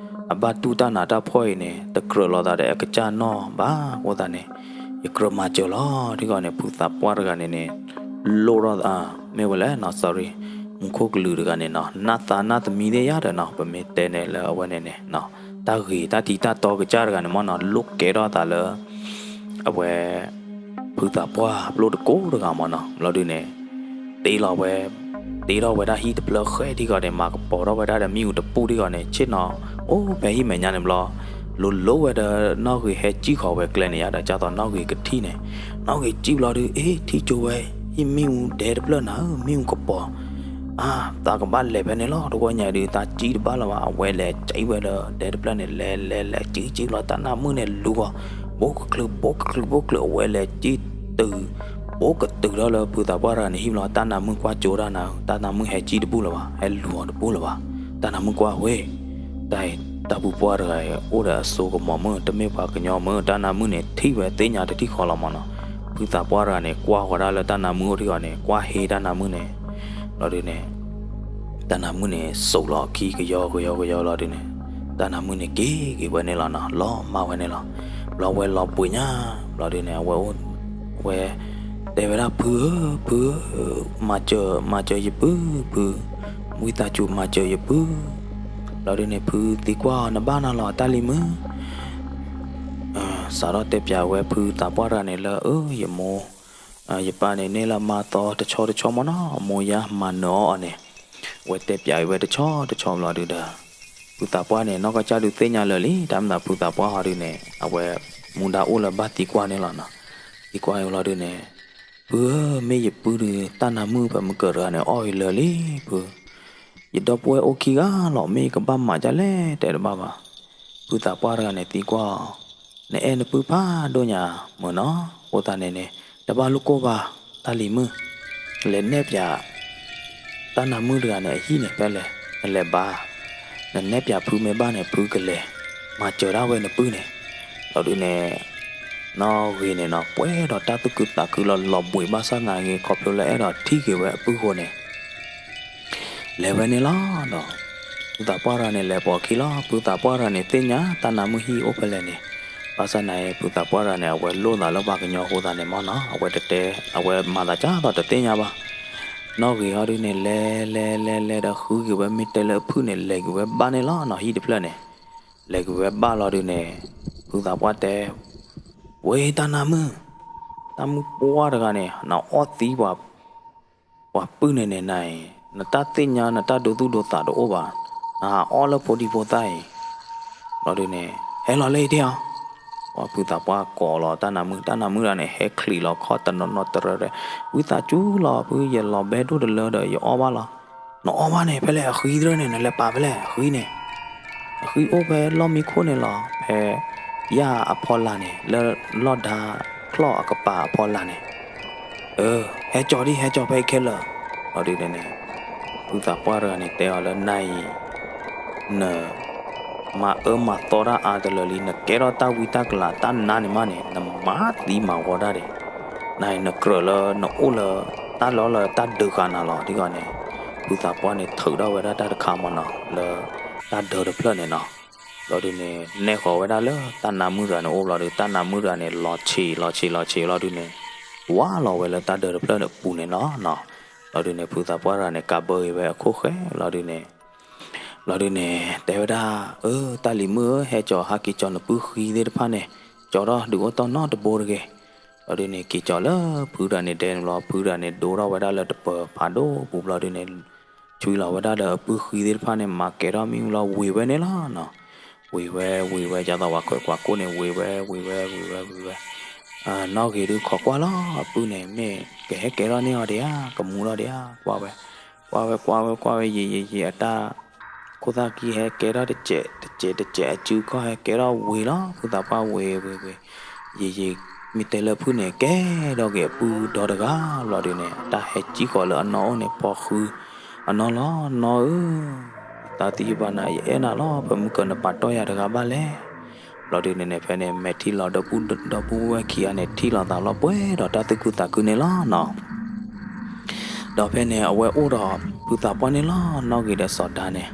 အဘၣ်တူၢ်တၢ်နးတၢ်ဖှီၣ်အံၤန့ၣ် တကြၢးလီၤသးဒီးအကစၢ်နီၢ်ဘၣ် အဃိသတးန့ၣ် ယကြၢးမၤစၢၤလီၤ ထံၣ်ဃီန့ၣ် ဖုသးပှၢ်တဂၤန့ၣ်န့ၣ် လိၣ်ထီၣ် မ့ၢ်ဝဲလဲၣ်နီၤ sorry မူခိၣ်ကလုာ်တဂၤန့ၣ်နီၤ နၢ်သးနၢ်သမံသ့ၣ်ယါဒီးနီၤ ပမ့ၢ်တဲန့ၣ်လၢအဝဲန့ၣ်န့ၣ် တၢ်ဂ့ၤတၢ်ထံးတၢ်တီကစၢ်တဂၤန့ၣ်မ့ၢ်နီၤ လိၣ်ကဲထီၣ်သးလၢ အဝဲ ဖုသးပှၢ်ပျိၢ်တကိးတဂၤမ့ၢ်နီၤ ဘျီဒုးန့ၣ် တ့လီၤဝဲ တ့ထီၣ်ဝဲဒၣ်ဟံၣ်တဖျၢၣ်ဃဲထံၣ်ဃီန့ၣ် မၤကပီၤထီၣ်ဝဲဒၣ်ဒီးမ့ၣ်အူတပူၣ်ထံၣ်ဃီန့ၣ် ဆ့ၣ်နီၤ အိၣ်ဖဲဟံၣ်မဲာ်ညါန့ၣ်ဘျီ လိၤလိၤဝဲဒီးနီၢ်ဂ့ၤဟဲစံၣ်ဃီၤဝဲကျဲန့ၣ်ယါဒီး ဒ်သိးနီၢ်ဂ့ၤကထံၣ်န့ၣ် နီၢ်ဂ့ၤစံၣ်ဘျီဒုး အ့ ထံၣ်ကၠိဝဲ ဟံၣ်မ့ၣ်အူဒဲတဖျၢၣ်နၤဧၢ မ့ၣ်အူကပီၤ အါ သးကဘၣ်လဲၤဖဲန့ၣ်လီၤ တဝီညါဒုး သးစံၣ်တဘၣ်လၢၤဘၣ် အဝဲလဲၤစံၣ်ဝဲဒီးဒဲတဖျၢၣ်န့ၣ် လဲၤလဲၤလဲၤစံၣ်စံၣ်လီၤ တၢ်နါမုၣ်န့ၣ်လူၤအီၤ ဘိကချုး ဘိကချုး ဘိကချုး အဝဲလဲၤစံၣ်တုၤ ဘိကတုၤထီၣ်လၢဖုသးပှၢ်တဂၤန့ၣ်ဟံၣ်ဘျီ တၢ်နါမုၣ်ကွၢ်ကၠိတၢ်နၤဧၢ တၢ်နါမုၣ်ဟဲစံၣ်တဘူၣ်လၢၤဘၣ် ဟဲလူၤအီၤတဘူၣ်လၢၤဘၣ် တၢ်နါမုၣ်ကွၢ်ဝဲ တၢ်အံၤ တၢ်ပူၤပှၢ်တဂၤအံၤ အိၣ်ဒီးအစိကမီၤမုၣ် တမ့ၢ်ပှၤကညီမုၣ် တၢ်နါမုၣ်န့ၣ် ထံၣ်ဝဲသ့ၣ်ညါတထံၣ်ဃီလီၤမ့ၢ်နီၤ ဖုသးပှၢ်တဂၤန့ၣ် ကွၢ်ဃီၤဒၣ်လၢတၢ်နါမုၣ်အိၣ်ထံၣ်ဃီန့ၣ် ကွၢ်ဟ့တၢ်နါမုၣ်န့ၣ် ဘျီဒုးန့ၣ် တၢ်နါမုၣ်န့ၣ် စိာ်လီၤအခံကယီကယီကယီလီၤဒုးန့ၣ် တၢ်နါမုၣ်န့ၣ်က့ၤက့ၤဝဲန့ၣ်လီၤနီၤ လီၤမၢ်ဝဲန့ၣ်လီၤ. ဘျီဝဲလီၤဘှံးညါ ဘျီဒုးန့ၣ် အဝဲအိၣ် ဝဲ တဲဝဲဒၣ်ဖုဧၢ ဖုဧၢ မၤစၢၤ မၤစၢၤယပုၢ် ဖု ဝံသးစူၤမၤစၢၤယပုၢ် ဘျီဒုးန့ၣ် ဖုသံကွၢ်အီၤ နဘၣ်နၤလီၤတၢ်လံၤမုၣ် စးထီၣ်တဲပၠးဝဲဖုသးပှၢ်တဂၤန့ၣ်လၢ အၢ ယမိၢ် ယပၢ်န့ၣ် န့ၢ်လၢမါသီတဆီတဆီမ့ၢ်နီၤ မိၢ်ယါမၤနၢၤအီၤအီၤန့ၣ် အဝဲတဲပၠးဝဲတဆီတဆီဘျီဒုးဒီး ဖုသးပှၢ်န့ၣ် နီၢ်ကစၢ်ဒုးသ့ၣ်ညါလၢာ်လံ တၢ်မ့ၢ်သးဖုသးပှၢ်ဟီဒုးန့ၣ် အဝဲမူဒါအိၣ်လၢဘၣ်သံကွၢ်န့ၣ်လီၤနီၤ. သံကွၢ်အံၤဘျီဒုးန့ၣ် ဖုဧၢ မ့ၢ်ယပုၢ်ဒုး တၢ်နါမုၣ်ဖဲမုၢ်ကၢၤတဂၤန့ၣ် အီၣ်အံၤလၢာ်လံ ဖု ယဒီပုၢ်ဝဲၢ်အိၣ်ခံဂၤလီၤ မ့ၢ်ယကဘၣ်မၤဒ်လဲၣ် တဲတဘၣ်ဘၣ်. ဖုသးပှၢ်တဂၤန့ၣ်သံကွၢ်အီၤ နအဲၣ်နပုၢ်ဖးဒိၣ်ညါမုၢ်နီၤ အဃိသတးန့ၣ်န့ၣ် တဘၣ်လိၣ်ကိၢ်ဘၣ် တၢ်လံၤမုၣ် လဲၤနဲၣ်ပၠး တၢ်နါမုၣ်တဂၤန့ၣ် အဟံၣ်န့ၣ်ဖဲလဲၣ် နလဲၤဘါ နနဲၣ်ပၠးဖုမ့ၢ်ဘၣ်န့ၣ် ဖုကလဲၤ မၤစၢၤဒၣ်ဝဲနပုၢ်န့ၣ် ဘျီဒုးန့ၣ် နီၢ်ဂ့ၤန့ၣ်နီၤ ပှဲၤဒီးတၢ်သူၣ်ခုသးခုလီၤ လီၤဘှံးဘၣ်ဆၣ်သနာ်က့ ခီဖျိလၢအဲၣ်ဒိးထံၣ်က့ၤဝဲအပုၢ်အဃိန့ၣ် လဲၤဝဲန့ၣ်လီၤဒီး ဖုသးပှၢ်တဂၤန့ၣ်လဲၤပိာ်အခံလီၤ. ဖုသးပှၢ်တဂၤန့ၣ်သ့ၣ်ညါ တၢ်နါမုၣ်ဟံၣ်အိၣ်ဖဲလဲၣ်န့ၣ် ဘၣ်ဆၣ်သနာ်က့ ဖုသးပှၢ်တဂၤန့ၣ် အဝဲလိၣ်သးလၢပှၤကညီအဃိသတးန့ၣ်မ့ၢ်နီၤ အဝဲတတဲ အဝဲမၤသးဒ်သိးတသ့ၣ်ညါဘၣ်. နီၢ်ဂ့ၤဟီဒုးန့ၣ် လဲၤလဲၤလဲၤလဲၤဒီးဃုက့ၤဝဲ မ့ၢ်တဲလၢအဖုၣ်န့ၣ် လဲၤက့ၤဝဲဘၣ်န့ၣ်လီၤနီၤ ဟံၣ်တဖျၢၣ်န့ၣ် လဲၤက့ၤဝဲဘၣ်လီၤဒုးန့ၣ် ဖုသးပှၢ်တဲ ဝဲတၢ်နါမုၣ် တၢ်မုၣ်ပှၢ်တဂၤန့ၣ် နအီၣ်သံ ပှၤပုၢ်န့ၣ်န့ၣ်နၤအံၤ နတၢ်သ့ၣ်ညါ နတၢ်ဒိသူၣ်ဒိသးတအိၣ်ဘၣ်, နဟးအီၣ်လၢဖိဒံဖိသၣ်အံၤ, ဘျီဒုးန့ၣ် ဟဲလီၤလၢအံၤတ့ၢ်အီၤ, ဖုသးပှၢ်ကိးလီၤတၢ်နါမုၣ်, တၢ်နါမုၣ်တဂၤန့ၣ် ဟဲချံးလီၤခီၣ်တနီၤနီၤတရၢရဲ, ဝံသးစူၤလီၤ ဖု ယလီၤဘဲဒိၣ်တလၢဒီး ယအီၣ်ဘၣ်လီၤ. နအီၣ်ဘၣ်န့ၣ် ဖဲလဲၣ်အဃံသရၢန့ၣ် နလဲၤပာ်ဖဲလဲၣ်အဃံန့ၣ်. အဃံအိၣ်ဖဲလီၢ်မံခိၣ်န့ၣ်လီၤ, ဖဲယၢ်အဖီလာ်န့ၣ် လၢလီၢ်ဒါချီၣ်အကပၤအဖီလာ်န့ၣ်. အၢ ဟဲကၠီၤဒံး ဟဲကၠီၤဖဲအံၤခဲလၢာ်. လီၤဒုးန့ၣ်န့ၣ် ဖုသးပှၢ်တဂၤန့ၣ် တဲအီၤလၢနၤအံၤ န မၤအၢမၤသီတၢ်အါတလၢလံ, နကဲထီၣ်တၢ်ဝံတၢ်ကလၤတၢ်နါန့ၣ်မးန့ၣ် နမၤသံမၤဝီတၢ်ဒံး, နၤအံၤနကြၢးလၢနအိၣ်လၢတၢ်လီၢ်လၢတၢ်ဒုးဃာ်နၤလီၤ. ဒ်ဂီၤန့ၣ် ဖုသးပှၢ်န့ၣ် ထုးထီၣ်ဝဲဒၣ်တၢ်တခါမးနီၤ လၢတၢ်ဒၢတဖျၢၣ်န့ၣ်နီၤ. လီၤဒုးန့ၣ် နဲၣ်ဃီၤဝဲဒၣ်လၢတၢ်နါမုၣ်တဂၤန့ၣ်အိၣ်ဘျီဒုး တၢ်နါမုၣ်တဂၤန့ၣ် လီၤဆံးလီၤဆံးလီၤဆံးလီၤဒုးန့ၣ် ဝါလီၤဝဲလၢတၢ်ဒၢတဖျၢၣ်န့ၣ်အပူၤန့ၣ်လီၤနီၤ. လီၤဒုးန့ၣ် ဖုသးပှၢ်တဂၤန့ၣ် ကးဘၢအံၤဝဲအခိၣ်ဃဲလီၤဒုးန့ၣ် လီၤဒုးန့ၣ် တဲဝဲဒၣ် အၢ တၢ်လံၤမုၣ်ဧၢ ဟဲကၠီၤ ဟးက့ၤကၠီၤနပုၢ်ဃံသ့ၣ်တဖၣ်န့ၣ် ကၠီၤထီၣ်ဒုးအိၣ်တီၢ်နီတဘိတဂ့ၤ. လီၤဒုးန့ၣ် က့ၤကၠီၤလၢဖုတဂၤန့ၣ်ဒဲန့ၣ်ဘျီ ဖုတဂၤန့ၣ် ဒိထီၣ်ဝဲဒၣ်လၢတပၢၤဖးဒိၣ်ပူၤဘျီဒုးန့ၣ် ဆွံလီၤဝဲဒၣ်ဒီးအပုၢ်ဃံသ့ၣ်တဖၣ်န့ၣ် မၤကဲထီၣ်မံလီၤ ဝ့ၤဝဲန့ၣ်လီၤနီၤ. ဝ့ၤဝဲ ဝ့ၤဝဲ ယသးဝးခွဲးကွၢ်ကိၣ်န့ၣ် ဝ့ၤဝဲ ဝ့ၤဝဲ ဝ့ၤဝဲ ဝ့ၤဝဲ နီၣ်ဂ့ၤဒုးခိးကွၢ်လီၤ အပုၢ်န့ၣ် မ့ၢ်ကဟဲကဲထီၣ်န့ၢ်အီၤဒံးဧါ ကမူထီၣ်ဒံးဧါ ကွၢ်ဝဲ ကွၢ်ဝဲ ကွၢ်ဝဲ ကွၢ်ဝဲ ယံာ်ယံာ်ယံာ် အတၢ် ခိၣ်သၣ်ခံဟဲကဲထီၣ်တစဲး တစဲး တစဲး အစုခီၣ်ဟဲကဲထီၣ်ဝ့ၤလီၤ ဖုသးပှၢ်ဝ့ၤ ဝ့ၤ ဝ့ၤ ယံာ်ယံာ် မ့ၢ်တဲလၢဖုန့ၣ် ကဲထီၣ်က့ၤအပုၢ်ဒီတဂၤဘျီဒုးန့ၣ် အတၢ်ဟဲစံၣ်ဃီၤလၢအနီၢ်အိၣ်န့ၣ် ဖီဃု အနီၢ်လီၤ နီၢ်ဧၢ တၢ်သံယဘၣ်နၤ ယအဲၣ်နၤလီၤ ဖဲမုၢ်ကၢၤနပာ်တီၢ်ယၤတဂၤဘၣ်လဲၣ်. ဘျီဒုးန့ၣ်န့ၣ် ဖဲန့ၣ် မဲာ်ထံလီၤဒီပုၢ်ဒီပုၢ်ဝဲၢ်ခံဂၤန့ၣ် ထံၣ်လိာ်သးလီၤပှဲၤဒီးတၢ်သူၣ်ခုသးခုန့ၣ်လီၤနီၤ. ဒီးဖဲန့ၣ် အဝဲအိၣ်ဒီးဖုသးပှၢ်န့ၣ်လီၤ နီၣ်ဂ့ၤဒီးစီၤဒါန့ၣ်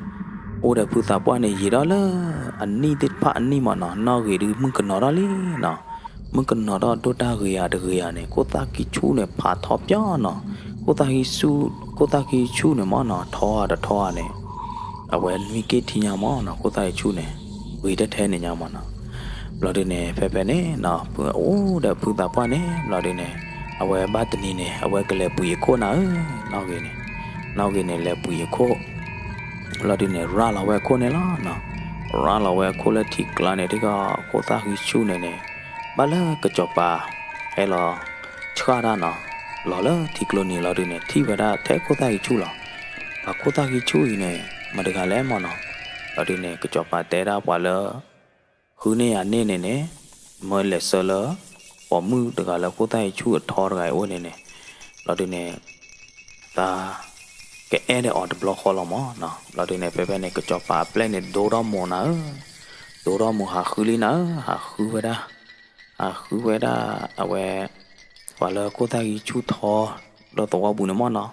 အိၣ်ဒီးဖုသးပှၢ်န့ၣ် ယံာ်ထီၣ်လၢအနံၣ်သ့ၣ်တဖၣ်အနံၣ်မးနီၤ နီၣ်ဂ့ၤဒုးမုၣ်ကနီၤထီၣ်လံနီၤ. မုၣ်ကနီၤထီၣ်ဒိၣ်တၢ်ဂ့ၤဧါတဂ့ၤဧါန့ၣ် ခိၣ်သၣ်ခံဆူၣ်န့ၣ် ဖးထီပၠီနီၤ. ခိၣ်သၣ်ခံဆူၣ် ခိၣ်သၣ်ခံဆူၣ်န့ၣ်မးနီၤ ထီဧါတထီဧါန့ၣ် အဝဲနွံက့ၢ်ထံညါမးနီၤ ခိၣ်သၣ်ခံဆူၣ်န့ၣ် ဂ့ၤထဲထဲန့ၣ်ညါမးနီၤ. ဘျီဒုးန့ၣ် ဖဲဖဲန့ၣ်နီၤ ဖုအိၣ်ဒီးဖုသးပှၢ်န့ၣ် ဘျီဒုးန့ၣ် အဝဲဘၣ်တနံၤန့ၣ် အဝဲကလဲၤပှ့ၤအခိၣ်နၤဧၢ နီၣ်ဂ့ၤန့ၣ် နီၣ်ဂ့ၤန့ၣ် လဲၤပှ့ၤအခိၣ် ဘျီဒုးန့ၣ် ရၤလီၤဝဲအခိၣ်န့ၣ်လီၤနီၤ. ရၤလီၤဝဲအခိၣ်လၢထံကျါန့ၣ် ထံကီၢ်ခိၣ်သၣ်ဃံဆူၣ်န့ၣ်န့ၣ် ဘၣ်လၢကစီၤပၤ ဟဲလီၤ ဆှၣ်တၢ်နီၤ လီၤလၢထံကျိနံၤလီၤဒုးန့ၣ် ထံၣ်ဝဲဒၣ်ထဲခိၣ်သၣ်ဃံဆူၣ်လီၤ. ပှၤခိၣ်သၣ်ဃံဆူၣ်အံၤန့ၣ် မတၤတဂၤလဲၣ်မးနီၤ. လီၤဒုးန့ၣ် ကစီၤပၤတဲဒၣ်ပှၤလၢ ဃုန့ၢ်ယၤန့ၢ်န့ၣ်န့ၣ် မၢလဲၤဆှၢလၢ ပိာ်မုၣ်တဂၤလၢခိၣ်သၣ်ဃံဆူၣ်အထီတဂၤအံၤအိၣ်န့ၣ်န့ၣ် လီၤဒုးန့ၣ် သး ကအဲၣ်ဒိးအီၤတဘျီဃီလီၤမးနီၤ. ဘျီဒုးန့ၣ် ဖဲဖဲန့ၣ် ကစီၤပၤအပျဲၢ်န့ၣ် ဒိထီၣ်မိၢ်နၤဧၢ, ဒိထီၣ်မိၢ် ဟးဃုလံနၤဧၢ, ဟးဃုဝဲဒၣ်, ဟးဃုဝဲဒၣ် အဝဲ ပှၤလၢခိၣ်သၣ်ဃံဆူၣ်ထီ လၢသဝီပူၤန့ၣ်မးနီၤ.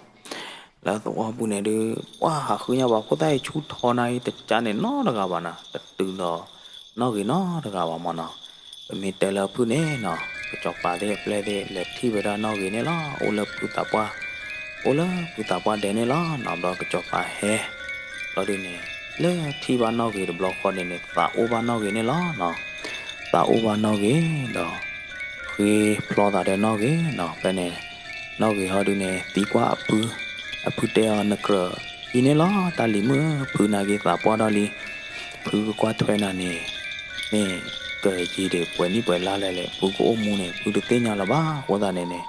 လၢသဝီပူၤန့ၣ်ဒုး ပှၤဟးဃုညါ ပှၤခိၣ်သၣ်ဃံဆူၣ်ထီနၤအံၤ တကါန့ၣ်နီတဂၤဘၣ်နီၤ, တတုၤဒီးနီၣ်ဂ့ၤနီတဂၤဘၣ်မးနီၤ. ပမ့ၢ်တဲလၢဖုန့ၣ်နီၤ ကစီၤပၤသ့ၣ်အပျဲၢ်သ့ၣ် လဲၤထံၣ်ဝဲဒၣ်နီၣ်ဂ့ၤန့ၣ်လီၤ. အိၣ်လၢဖုသးပှၢ်, အိၣ်လၢဖုသးပှၢ်ဒဲန့ၣ်လီၤနီၤ. ဘျီကစီၤပၤဟဲ ဘျီဒုးန့ၣ် လၢထံၣ်ဘၣ်နီၣ်ဂ့ၤတဘျီဃီန့ၣ်န့ၣ် သးအိၣ်ဘၣ်နီၣ်ဂ့ၤန့ၣ်လီၤနီၤ. သးအိၣ်ဘၣ်နီၣ်ဂ့ၤဒီး ဃ့ဖျီသးဒီးနီၣ်ဂ့ၤနီၤ. ဖဲန့ၣ် နီၣ်ဂ့ၤဟီဒုးန့ၣ် သံကွၢ်အဖု, အဖုတဲအီၤ နကြၢးဟံးန့ၣ်လီၤ တၢ်လံၤမုၣ်ဧၢ, ဖုနာ်က့ၤသးပှၢ်ထီၣ်လံ, ဖုကကွၢ်ထွဲနၤန့ၣ် မ့ၢ်ကယံာ်ဒံးပှဲၤနံၣ်ပှဲၤလါလဲၣ်လဲၣ်, ဖုကအိၣ်မူန့ၣ် ဖုတသ့ၣ်ညါလၢၤဘၣ်. အဃိသတးန့ၣ်န့ၣ်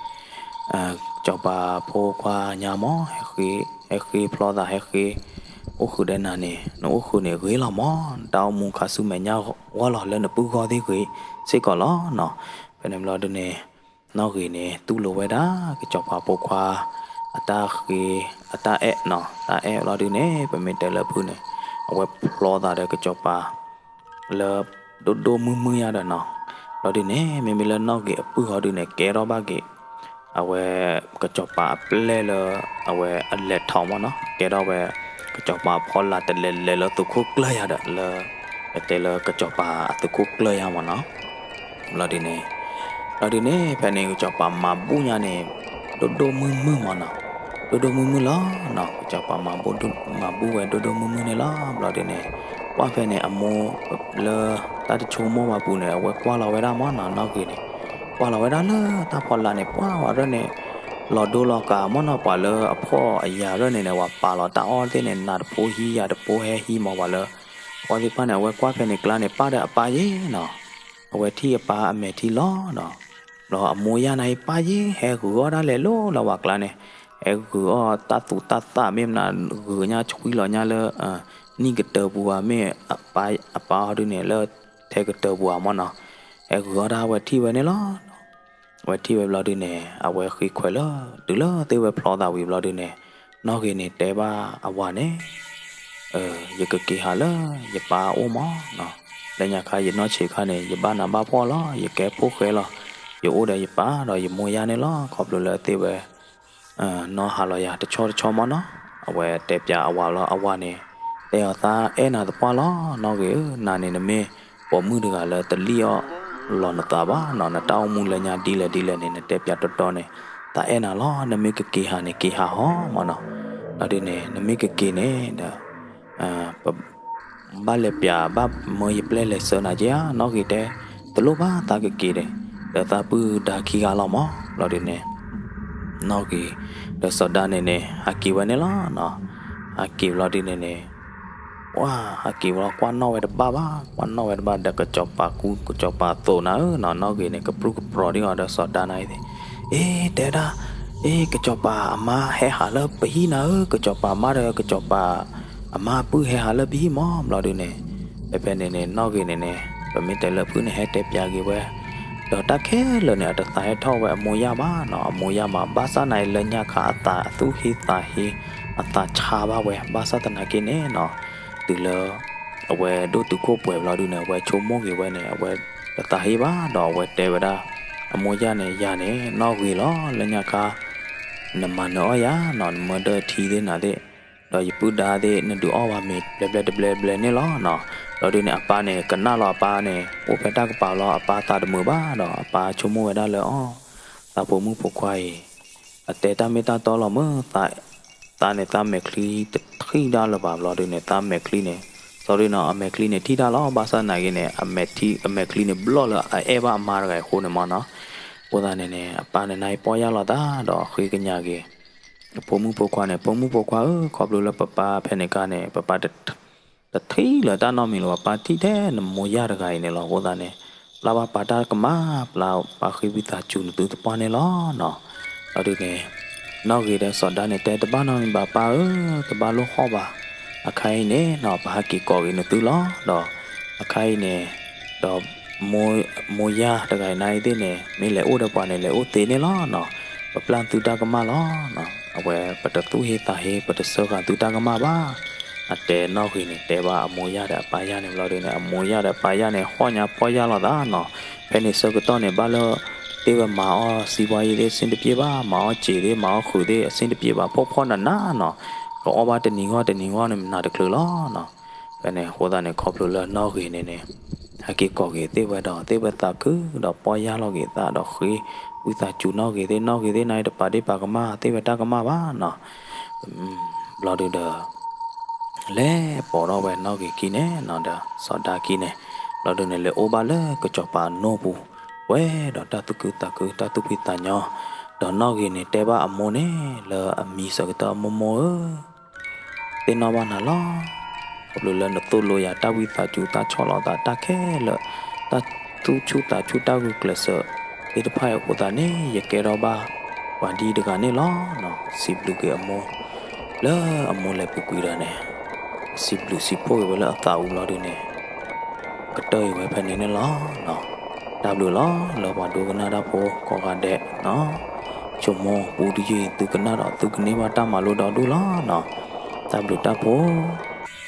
စီၤပၤဖိခွါညါမး ဟဲဃ့ဖျီသး ဟဲဃ့အိၣ်ဃုာ်ဒီးနၤန့ၣ် နအိၣ်ဃုာ်န့ၣ်ဂ့ၤလီၤမး, နတၢ်အိၣ်မူခါဆူမဲာ်ညါဂီၢ်လီၤ လၢနပုၢ်ဂီၢ်သ့ၣ်ဂ့ၤစ့ၢ်ကီးလီၤနီၤ. ဖဲန့ၣ်ဘျီဒုးန့ၣ် နီၣ်ဂ့ၤန့ၣ် တူၢ်လိာ်ဝဲဒၣ် ကစီၤပၤဖိခွါ အတၢ်ဃ့ အတၢ်အဲၣ်နီၤ, တၢ်အဲၣ်ဘျီဒုးန့ၣ် ပမ့ၢ်တဲလၢဖုန့ၣ် အဝဲဖျီသးဒီးကစီၤပၤ လၢဒိၣ်ဒိၣ်မုၢ်မုၢ်ညါဒီးနီၤ. ဘျီဒုးန့ၣ် မ့မ့ၢ်လၢနီၣ်ဂ့ၤအပုၢ်ဟီဒုးန့ၣ် ကဲထီၣ်ဘၣ်က့ၤ အဝဲ ကစီၤပၤအပျဲၢ်လၢ အဝဲအလဲၤထီၣ်မးနီၤ, ကဲထီၣ်ဝဲ ကစီၤပၤအဖီလာ်တလဲၤလဲၤလၢသုးခိၣ်ကျၢၢ်ယၤဒီး လၢ ပတဲလၢကစီၤပၤအသုးခိၣ်ကျၢၢ်ယၤမးနီၤ. ဘျီဒုးန့ၣ် ဘျီဒုးန့ၣ် ဖဲန့ၣ် ကစီၤပၤမၤဘူၣ်ညါန့ၣ် ဒိၣ်ဒိၣ်မုၢ်မုၢ်မးနီၤ, ဒိၣ်ဒိၣ်မုၢ်မုၢ်လီၤနီၤ. ကစီၤပၤမၤဘူၣ် မၤဘူၣ်ဝဲဒိၣ်ဒိၣ်မုၢ်မုၢ်န့ၣ်လီၤ. ဘျီဒုးန့ၣ် ပှၢ်ဖဲန့ၣ် အမိၢ်လၢတၢ်တဆိကမိၣ်ဘၣ်ပူၤန့ၣ် အဝဲကွၢ်လီၤဝဲဒၣ်မးနီၤ, နီၣ်ဂ့ၤန့ၣ် ကွၢ်လီၤဝဲဒၣ်လၢတၢ်ဖီလာ်န့ၣ် ပှၢ်ဝဲဒၣ်န့ၣ် လီၤဒိလီၤကးမးနီၤ, ပှၤလၢအဖှီၣ်အယာ်ရၢၢ်န့ၣ်န့ၣ် ပှၤပာ်လီၤတၢ်အီၣ်သ့ၣ်န့ၣ် နးတဖိဟံးယၤတဖိဟဲဟံးမး, ပှၤလၢ ပှၤသ့ၣ်တဖၣ်န့ၣ် အဝဲကွၢ်ဖဲန့ၣ်ကျါန့ၣ် ပၢ်ဒီးအပၢ်ယ့ၢ်နီၤ. အဝဲထံၣ်အပၢ်အမဲာ်ထံလီၤနီၤ. ဒီးအမိၢ်ယၢ်န့ၣ်အံၤ ပၢ်ယ့ၢ် ဟဲဂုာ်အီၣ်ဒၣ်လဲာ်လၢလၢဝၤကျါန့ၣ်, ဟဲဂုာ်အီၣ်တၢ်သူတၢ်သၣ် မ့ၢ်မနုၤ ဂုာ်ညါဆှံလီၤညါလၢ နံၣ်ကတၢၢ်ပူၤဧါ မ့ၢ်အပၢ်အီၤဒုန့ၣ် လၢထဲကတၢၢ်ပူၤဧါမၢ်နီၤ. ဟဲဂုာ်အီၣ်တၢ် အဝဲထံၣ်ဝဲန့ၣ်လီၤ. အဝဲထံၣ်ဝဲဘျီဒုန့ၣ် အဝဲဃ့ခွဲးလၢ တုၤလၢသ့ၣ်ဝဲဖျီသးဝံၤဘျီဒုန့ၣ်, နီၣ်ဂ့ၤန့ၣ်တဲဘၣ်အဝၤန့ၣ်, ယကက့ၤဟးလၢယပၢ်အအိၣ်မၢ်နီၤ. လၢညါခါယနီၢ်ဆံးခါန့ၣ် ယဘၣ်နးဘၣ်ဖှီၣ်လီၤ, ယကဲဖိဃဲလီၤ, ယအိၣ်ဒီးယပၢ်ဒီးယမိၢ်ယၢ်န့ၣ်လီၤ. ခီဖျိလၢသ့ၣ်ဝဲ နီၢ်ဟးလီၤယၤတဆီတဆီမၢ်နီၤ. အဝဲတဲပျးအဝၤလီၤ. အဝၤန့ၣ် တဲအီၤ သးအဲၣ်နၤသပှၢ်လီၤ နီၣ်ဂ့ၤဧၢ, နၤန့ၣ်နမ့ၢ်ပိာ်မုၣ်တဂၤလၢတလံၣ်အီၣ်လီၤနသးဘၣ်နီၤ, နတၢ်အိၣ်မူလၢညါဒ်လဲၣ်ဒ်လဲၣ်န့ၣ် နတဲပျးတီတီန့ၣ်, သးအဲၣ်နၤလီၤ, နမ့ၢ်ကက့ၤဟးန့ၣ် က့ၤဟးဟီမၢ်နီၤ. ဘျီဒုန့ၣ် နမ့ၢ်ကက့ၤန့ၣ်ဒီး ပ ဘၣ်လဲၤပျး ဘၣ်မၢယပျဲၢ်လဲၤဆှၢနၤက့ဧါ, နီၣ်ဂ့ၤတဲ, တလိၣ်ဘၣ် သးကက့ၤဒီး, ဒီးသးပုၢ်ဒါခံဂၤလီၤမၢ်. ဘျီဒုန့ၣ် နီၣ်ဂ့ၤ ဒီးစီၤဒါန့ၣ်န့ၣ် ဟးက့ၤဝဲန့ၣ်လီၤနီၤ. ဟးက့ၤဘျီဒုန့ၣ်န့ၣ် ပှၤဟးက့ၤဝဲလီၤ ကွၢ်နီၣ်ဝဲတဘၣ်ဘၣ်, ကွၢ်နီၣ်ဝဲတဘၣ်ဒီး ကစီၤပၤကူ ကစီၤပၤသိးနၤဧၢနီၤ. နီၣ်ဂ့ၤန့ၣ် ကပြုၢ်ကပြီၤဒံးအီၤဒီးစီၤဒါန့ၣ်အံၤ, အ့ တဲဒၣ်, အ့ ကစီၤပၤအမါဟဲဟးလၢပဟံၣ်နၤဧၢ, ကစီၤပၤမါဒီးကစီၤပၤအမါအပုၢ်ဟဲဟးလၢပဟံၣ်မၢ်. ဘျီဒုန့ၣ် ဖဲဖဲန့ၣ်န့ၣ် နီၣ်ဂ့ၤန့ၣ်န့ၣ် ပမ့ၢ်တဲလၢဖုၣ်န့ၣ် ဟဲတဲပျးက့ၤဝဲ, ဒီးတၢ်ခဲလၢာ်န့ၣ် အတသးဟဲထီၣ်ဝဲအမိၢ်ယၢ်မၢ်နီၤ, အမိၢ်ယၢ်မၢ်. ဘၣ်ဆၣ်သနာ်က့ လၢညါခါအသးသူၣ်ဟ့သးဟ့ အသးဆါဘၣ်ဝဲ, ဘၣ်ဆၣ်သနာ်က့န့ၣ်နီၤ, တုၤလၢ အဝဲဒိၣ်တုာ်ခိၣ်ပှဲၤဘျီဒုန့ၣ် အဝဲဆိကမိၣ်က့ၤဝဲန့ၣ် အဝဲတသးဟ့ဘၣ်ဒီး အဝဲတဲဝဲဒၣ် အမိၢ်ယၢ်န့ၣ် ယၤန့ၣ် နီၣ်ဂ့ၤလီၤ, လၢညါခါ နမၤနၢၤအီၣ်ယၤနီၤ, နမၢဒၢထံသ့ၣ်နၤသ့ၣ်, ဒီးယပုၢ်ဒါသ့ၣ် နဒုးအီၣ်ဝဲမ့ၤတဘျဲဘျဲတဘျဲဘျဲန့ၣ်လီၤနီၤ. ဘျီဒုန့ၣ် အပၢ်န့ၣ် ကနၣ်လီၤ အပၢ်န့ၣ် အိၣ်ဖဲတၢ်ကပၤလီၤ, အပၢ်သးတမုာ်ဘၣ်ဒီး အပၢ်ဆိကမိၣ်ဝဲဒၣ်လၢအီၤ, သးဖိမုၣ်ဖိခွါအံၤ အတဲတၢ်မ့ၢ်တၢ်တီလီၤမၢ်, သးန့ၣ် သးမဲာ်ချံတထံၣ်ဒၣ်လၢၤဘၣ်. ဘျီဒုန့ၣ် သးမဲာ်ချံန့ၣ် sorry နီၤ, အမဲာ်ချံန့ၣ်ထံၣ်တၢ်လီၤ, ဘၣ်ဆၣ်သနာ်က့န့ၣ် အမဲာ်ချံန့ၣ်ဘျီၣ်လၢအအဲၣ်ဘၣ်အမါတဂၤအံၤအဃိန့ၣ်မၢ်နီၤ. အဃိသတးန့ၣ်န့ၣ် အပၢ်န့ၣ် နၢ်ဟ့ပီၢ်ယၢ်လိာ်သးဒီးဃ့ကညးက့ၤ အဖိမုၣ်ဖိခွါန့ၣ်, ဖိမုၣ်ဖိခွါဧၢ, ခီဖျိလၢပပၢ်ဖဲန့ၣ်အခါန့ၣ် ပပၢ် တထံၣ်လၢၤတၢ်နီတမံၤလၢၤဘၣ်, ပၢ်ထံၣ်ထဲနမိၢ်ယၢ်တဂၤအံၤန့ၣ်လီၤ. အဃိသတးန့ၣ် ပျၢ်ဘၣ်ပၢ်တၢ်ကမၣ်, ပျၢ်ပၢ်ဃ့ဝံသးစူၤနသုသပှၢ်န့ၣ်လီၤနီၤ. ဘျီဒုန့ၣ် နီၣ်ဂ့ၤဒီးစီၤဒါန့ၣ်တဲ တဘၣ်နီတမံၤဘၣ်ပၢ်ဧၢ, တဘၣ်လိၣ်ဟီၣ်ဘၣ်. အခါအံၤန့ၣ်နီၤ ပဟးက့ၤကိးက့ၤနသုလီၤ. ဒီးအခါအံၤန့ၣ် ဒီး မိၢ်ယၢ်တဂၤအံၤနၤအံၤသ့ၣ်န့ၣ် မ့ၢ်လဲၤအိၣ်ဒီးပှၤန့ၣ် လဲၤအိၣ်သ့န့ၣ်လီၤနီၤ. ပပျၢ်သုတၢ်ကမၣ်လီၤ. အဝဲပတသူၣ်ဟ့သးဟ့ ပတစၢဃာ်သုတၢ်ကမၣ်ဘၣ်. အတဲနီၣ်ဂ့ၤန့ၣ် တဲဘၣ်အမိၢ်ယၢ်ဒီးအပၢ်ယၢ်န့ၣ်ဘျီဒုန့ၣ် အမိၢ်ယၢ်ဒီးအပၢ်ယၢ်န့ၣ် ဟီၣ်ညါပီၢ်ယၢ်လိာ်သးနီၤ. ဖဲန့ၣ်ဆၢကတီၢ်န့ၣ် ဘၣ်လၢ သ့ၣ်ဝဲမၤအီၣ်စံးဘီယ့ၣ်သ့ၣ် အဆင်တပြေဘၣ်, မၤအီၣ်စ့သ့ၣ် မၤအီၣ်ဃုာ်သ့ၣ် အဆင်တပြေဘၣ်, ဖှီၣ်ဖှီၣ်နးနးနီၤ. ကအီၣ်ဘၣ်တနံၤဂီၢ်တနံၤဂီၢ်န့ၣ် မနၤတချုးလီၤနီၤ. ဖဲန့ၣ်အဃိသတးန့ၣ် ခီဖျိလၢနီၣ်ဂ့ၤန့ၣ်န့ၣ် ဟဲက့ၤကိးက့ၤသ့ၣ်ဝဲဒီး သ့ၣ်ဝဲသးခုဒီးပီၢ်ယၢ်လိာ်က့ၤသးဒီးဃ့ဝံသးစူၤနီၣ်ဂ့ၤသ့ၣ်, နီၣ်ဂ့ၤသ့ၣ် နတပာ်ဒ့ၣ်ပာ်ကမၣ်သ့ၣ်ဝဲတၢ်ကမၣ်ဘၣ်နီၤ. ဘျီဒုဒီး လဲၤပိာ်ထီၣ်ဝဲနီၣ်ဂ့ၤခံန့ၣ်နီၤ ဒီးစီၤဒါခံန့ၣ်, ဘျီဒုန့ၣ် လဲၤအိၣ်ဘၣ်လၢကစီၤပၤအနိၣ်ပူၤ, ပှဲၤဒီးတၢ်သူၣ်ခုသးခု တၢ်သူၣ်ဖှံသးညီ, ဒီးနီၣ်ဂ့ၤန့ၣ် တဲဘၣ်အမိၢ်န့ၣ် လၢအမံဆၢကတီၢ် မိၢ်မိၢ်ဧၢ သ့ၣ်နီၣ်ဘၣ်နၤလီၤ. ခီဖျိလၢနသိၣ်လိယၤ တၢ်ဝံသးစူၤ တၢ်ဆီၣ်လီၤသး တၢ်ခဲလၢာ်, တၢ်သူၣ်ဆူၣ်သးဆူၣ် တၢ်ဂုာ်ကျဲးစၢးသ့ၣ်တဖၣ်အံၤအဃိသတးန့ၣ် ယကဲထီၣ်ဘၣ်ပှၤဒ်တဂၤန့ၣ်လီၤ. စံးဘျုးက့ၤအမိၢ်, လၢအမိၢ်လဲၤပူၤကွံာ်ဒီးန့ၣ် စံးဘျုးစံးဖှိၣ်က့ၤဝဲလၢအသးအူဘျီဒုန့ၣ် ကတၢၢ်အံၤဝဲဖဲန့ၣ်န့ၣ်လီၤ. တၢ်ဘျုးလီၤ လၢပှၤဒိကနၣ်တၢ်ဖိကိးဂၤဒဲး, ဆိကမိၣ်ပူတယုၢ်အံၤ သုကနၣ်ဒီးသုကန့ၢ်ဘၣ်တၢ်မၤလိဒီဒူၣ်လီၤ. တၢ်ဘျုးတၢ်ဖှိၣ်,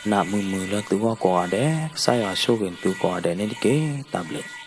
နၢ်မုာ်မုာ်လၢသုဂီၢ်ကိးဂၤဒဲး, ကစၢ်ယွၤဆိၣ်ဂ့ၤသုကိးဂၤဒဲးန့ၣ်တက့ၢ်. တၢ်ဘျုး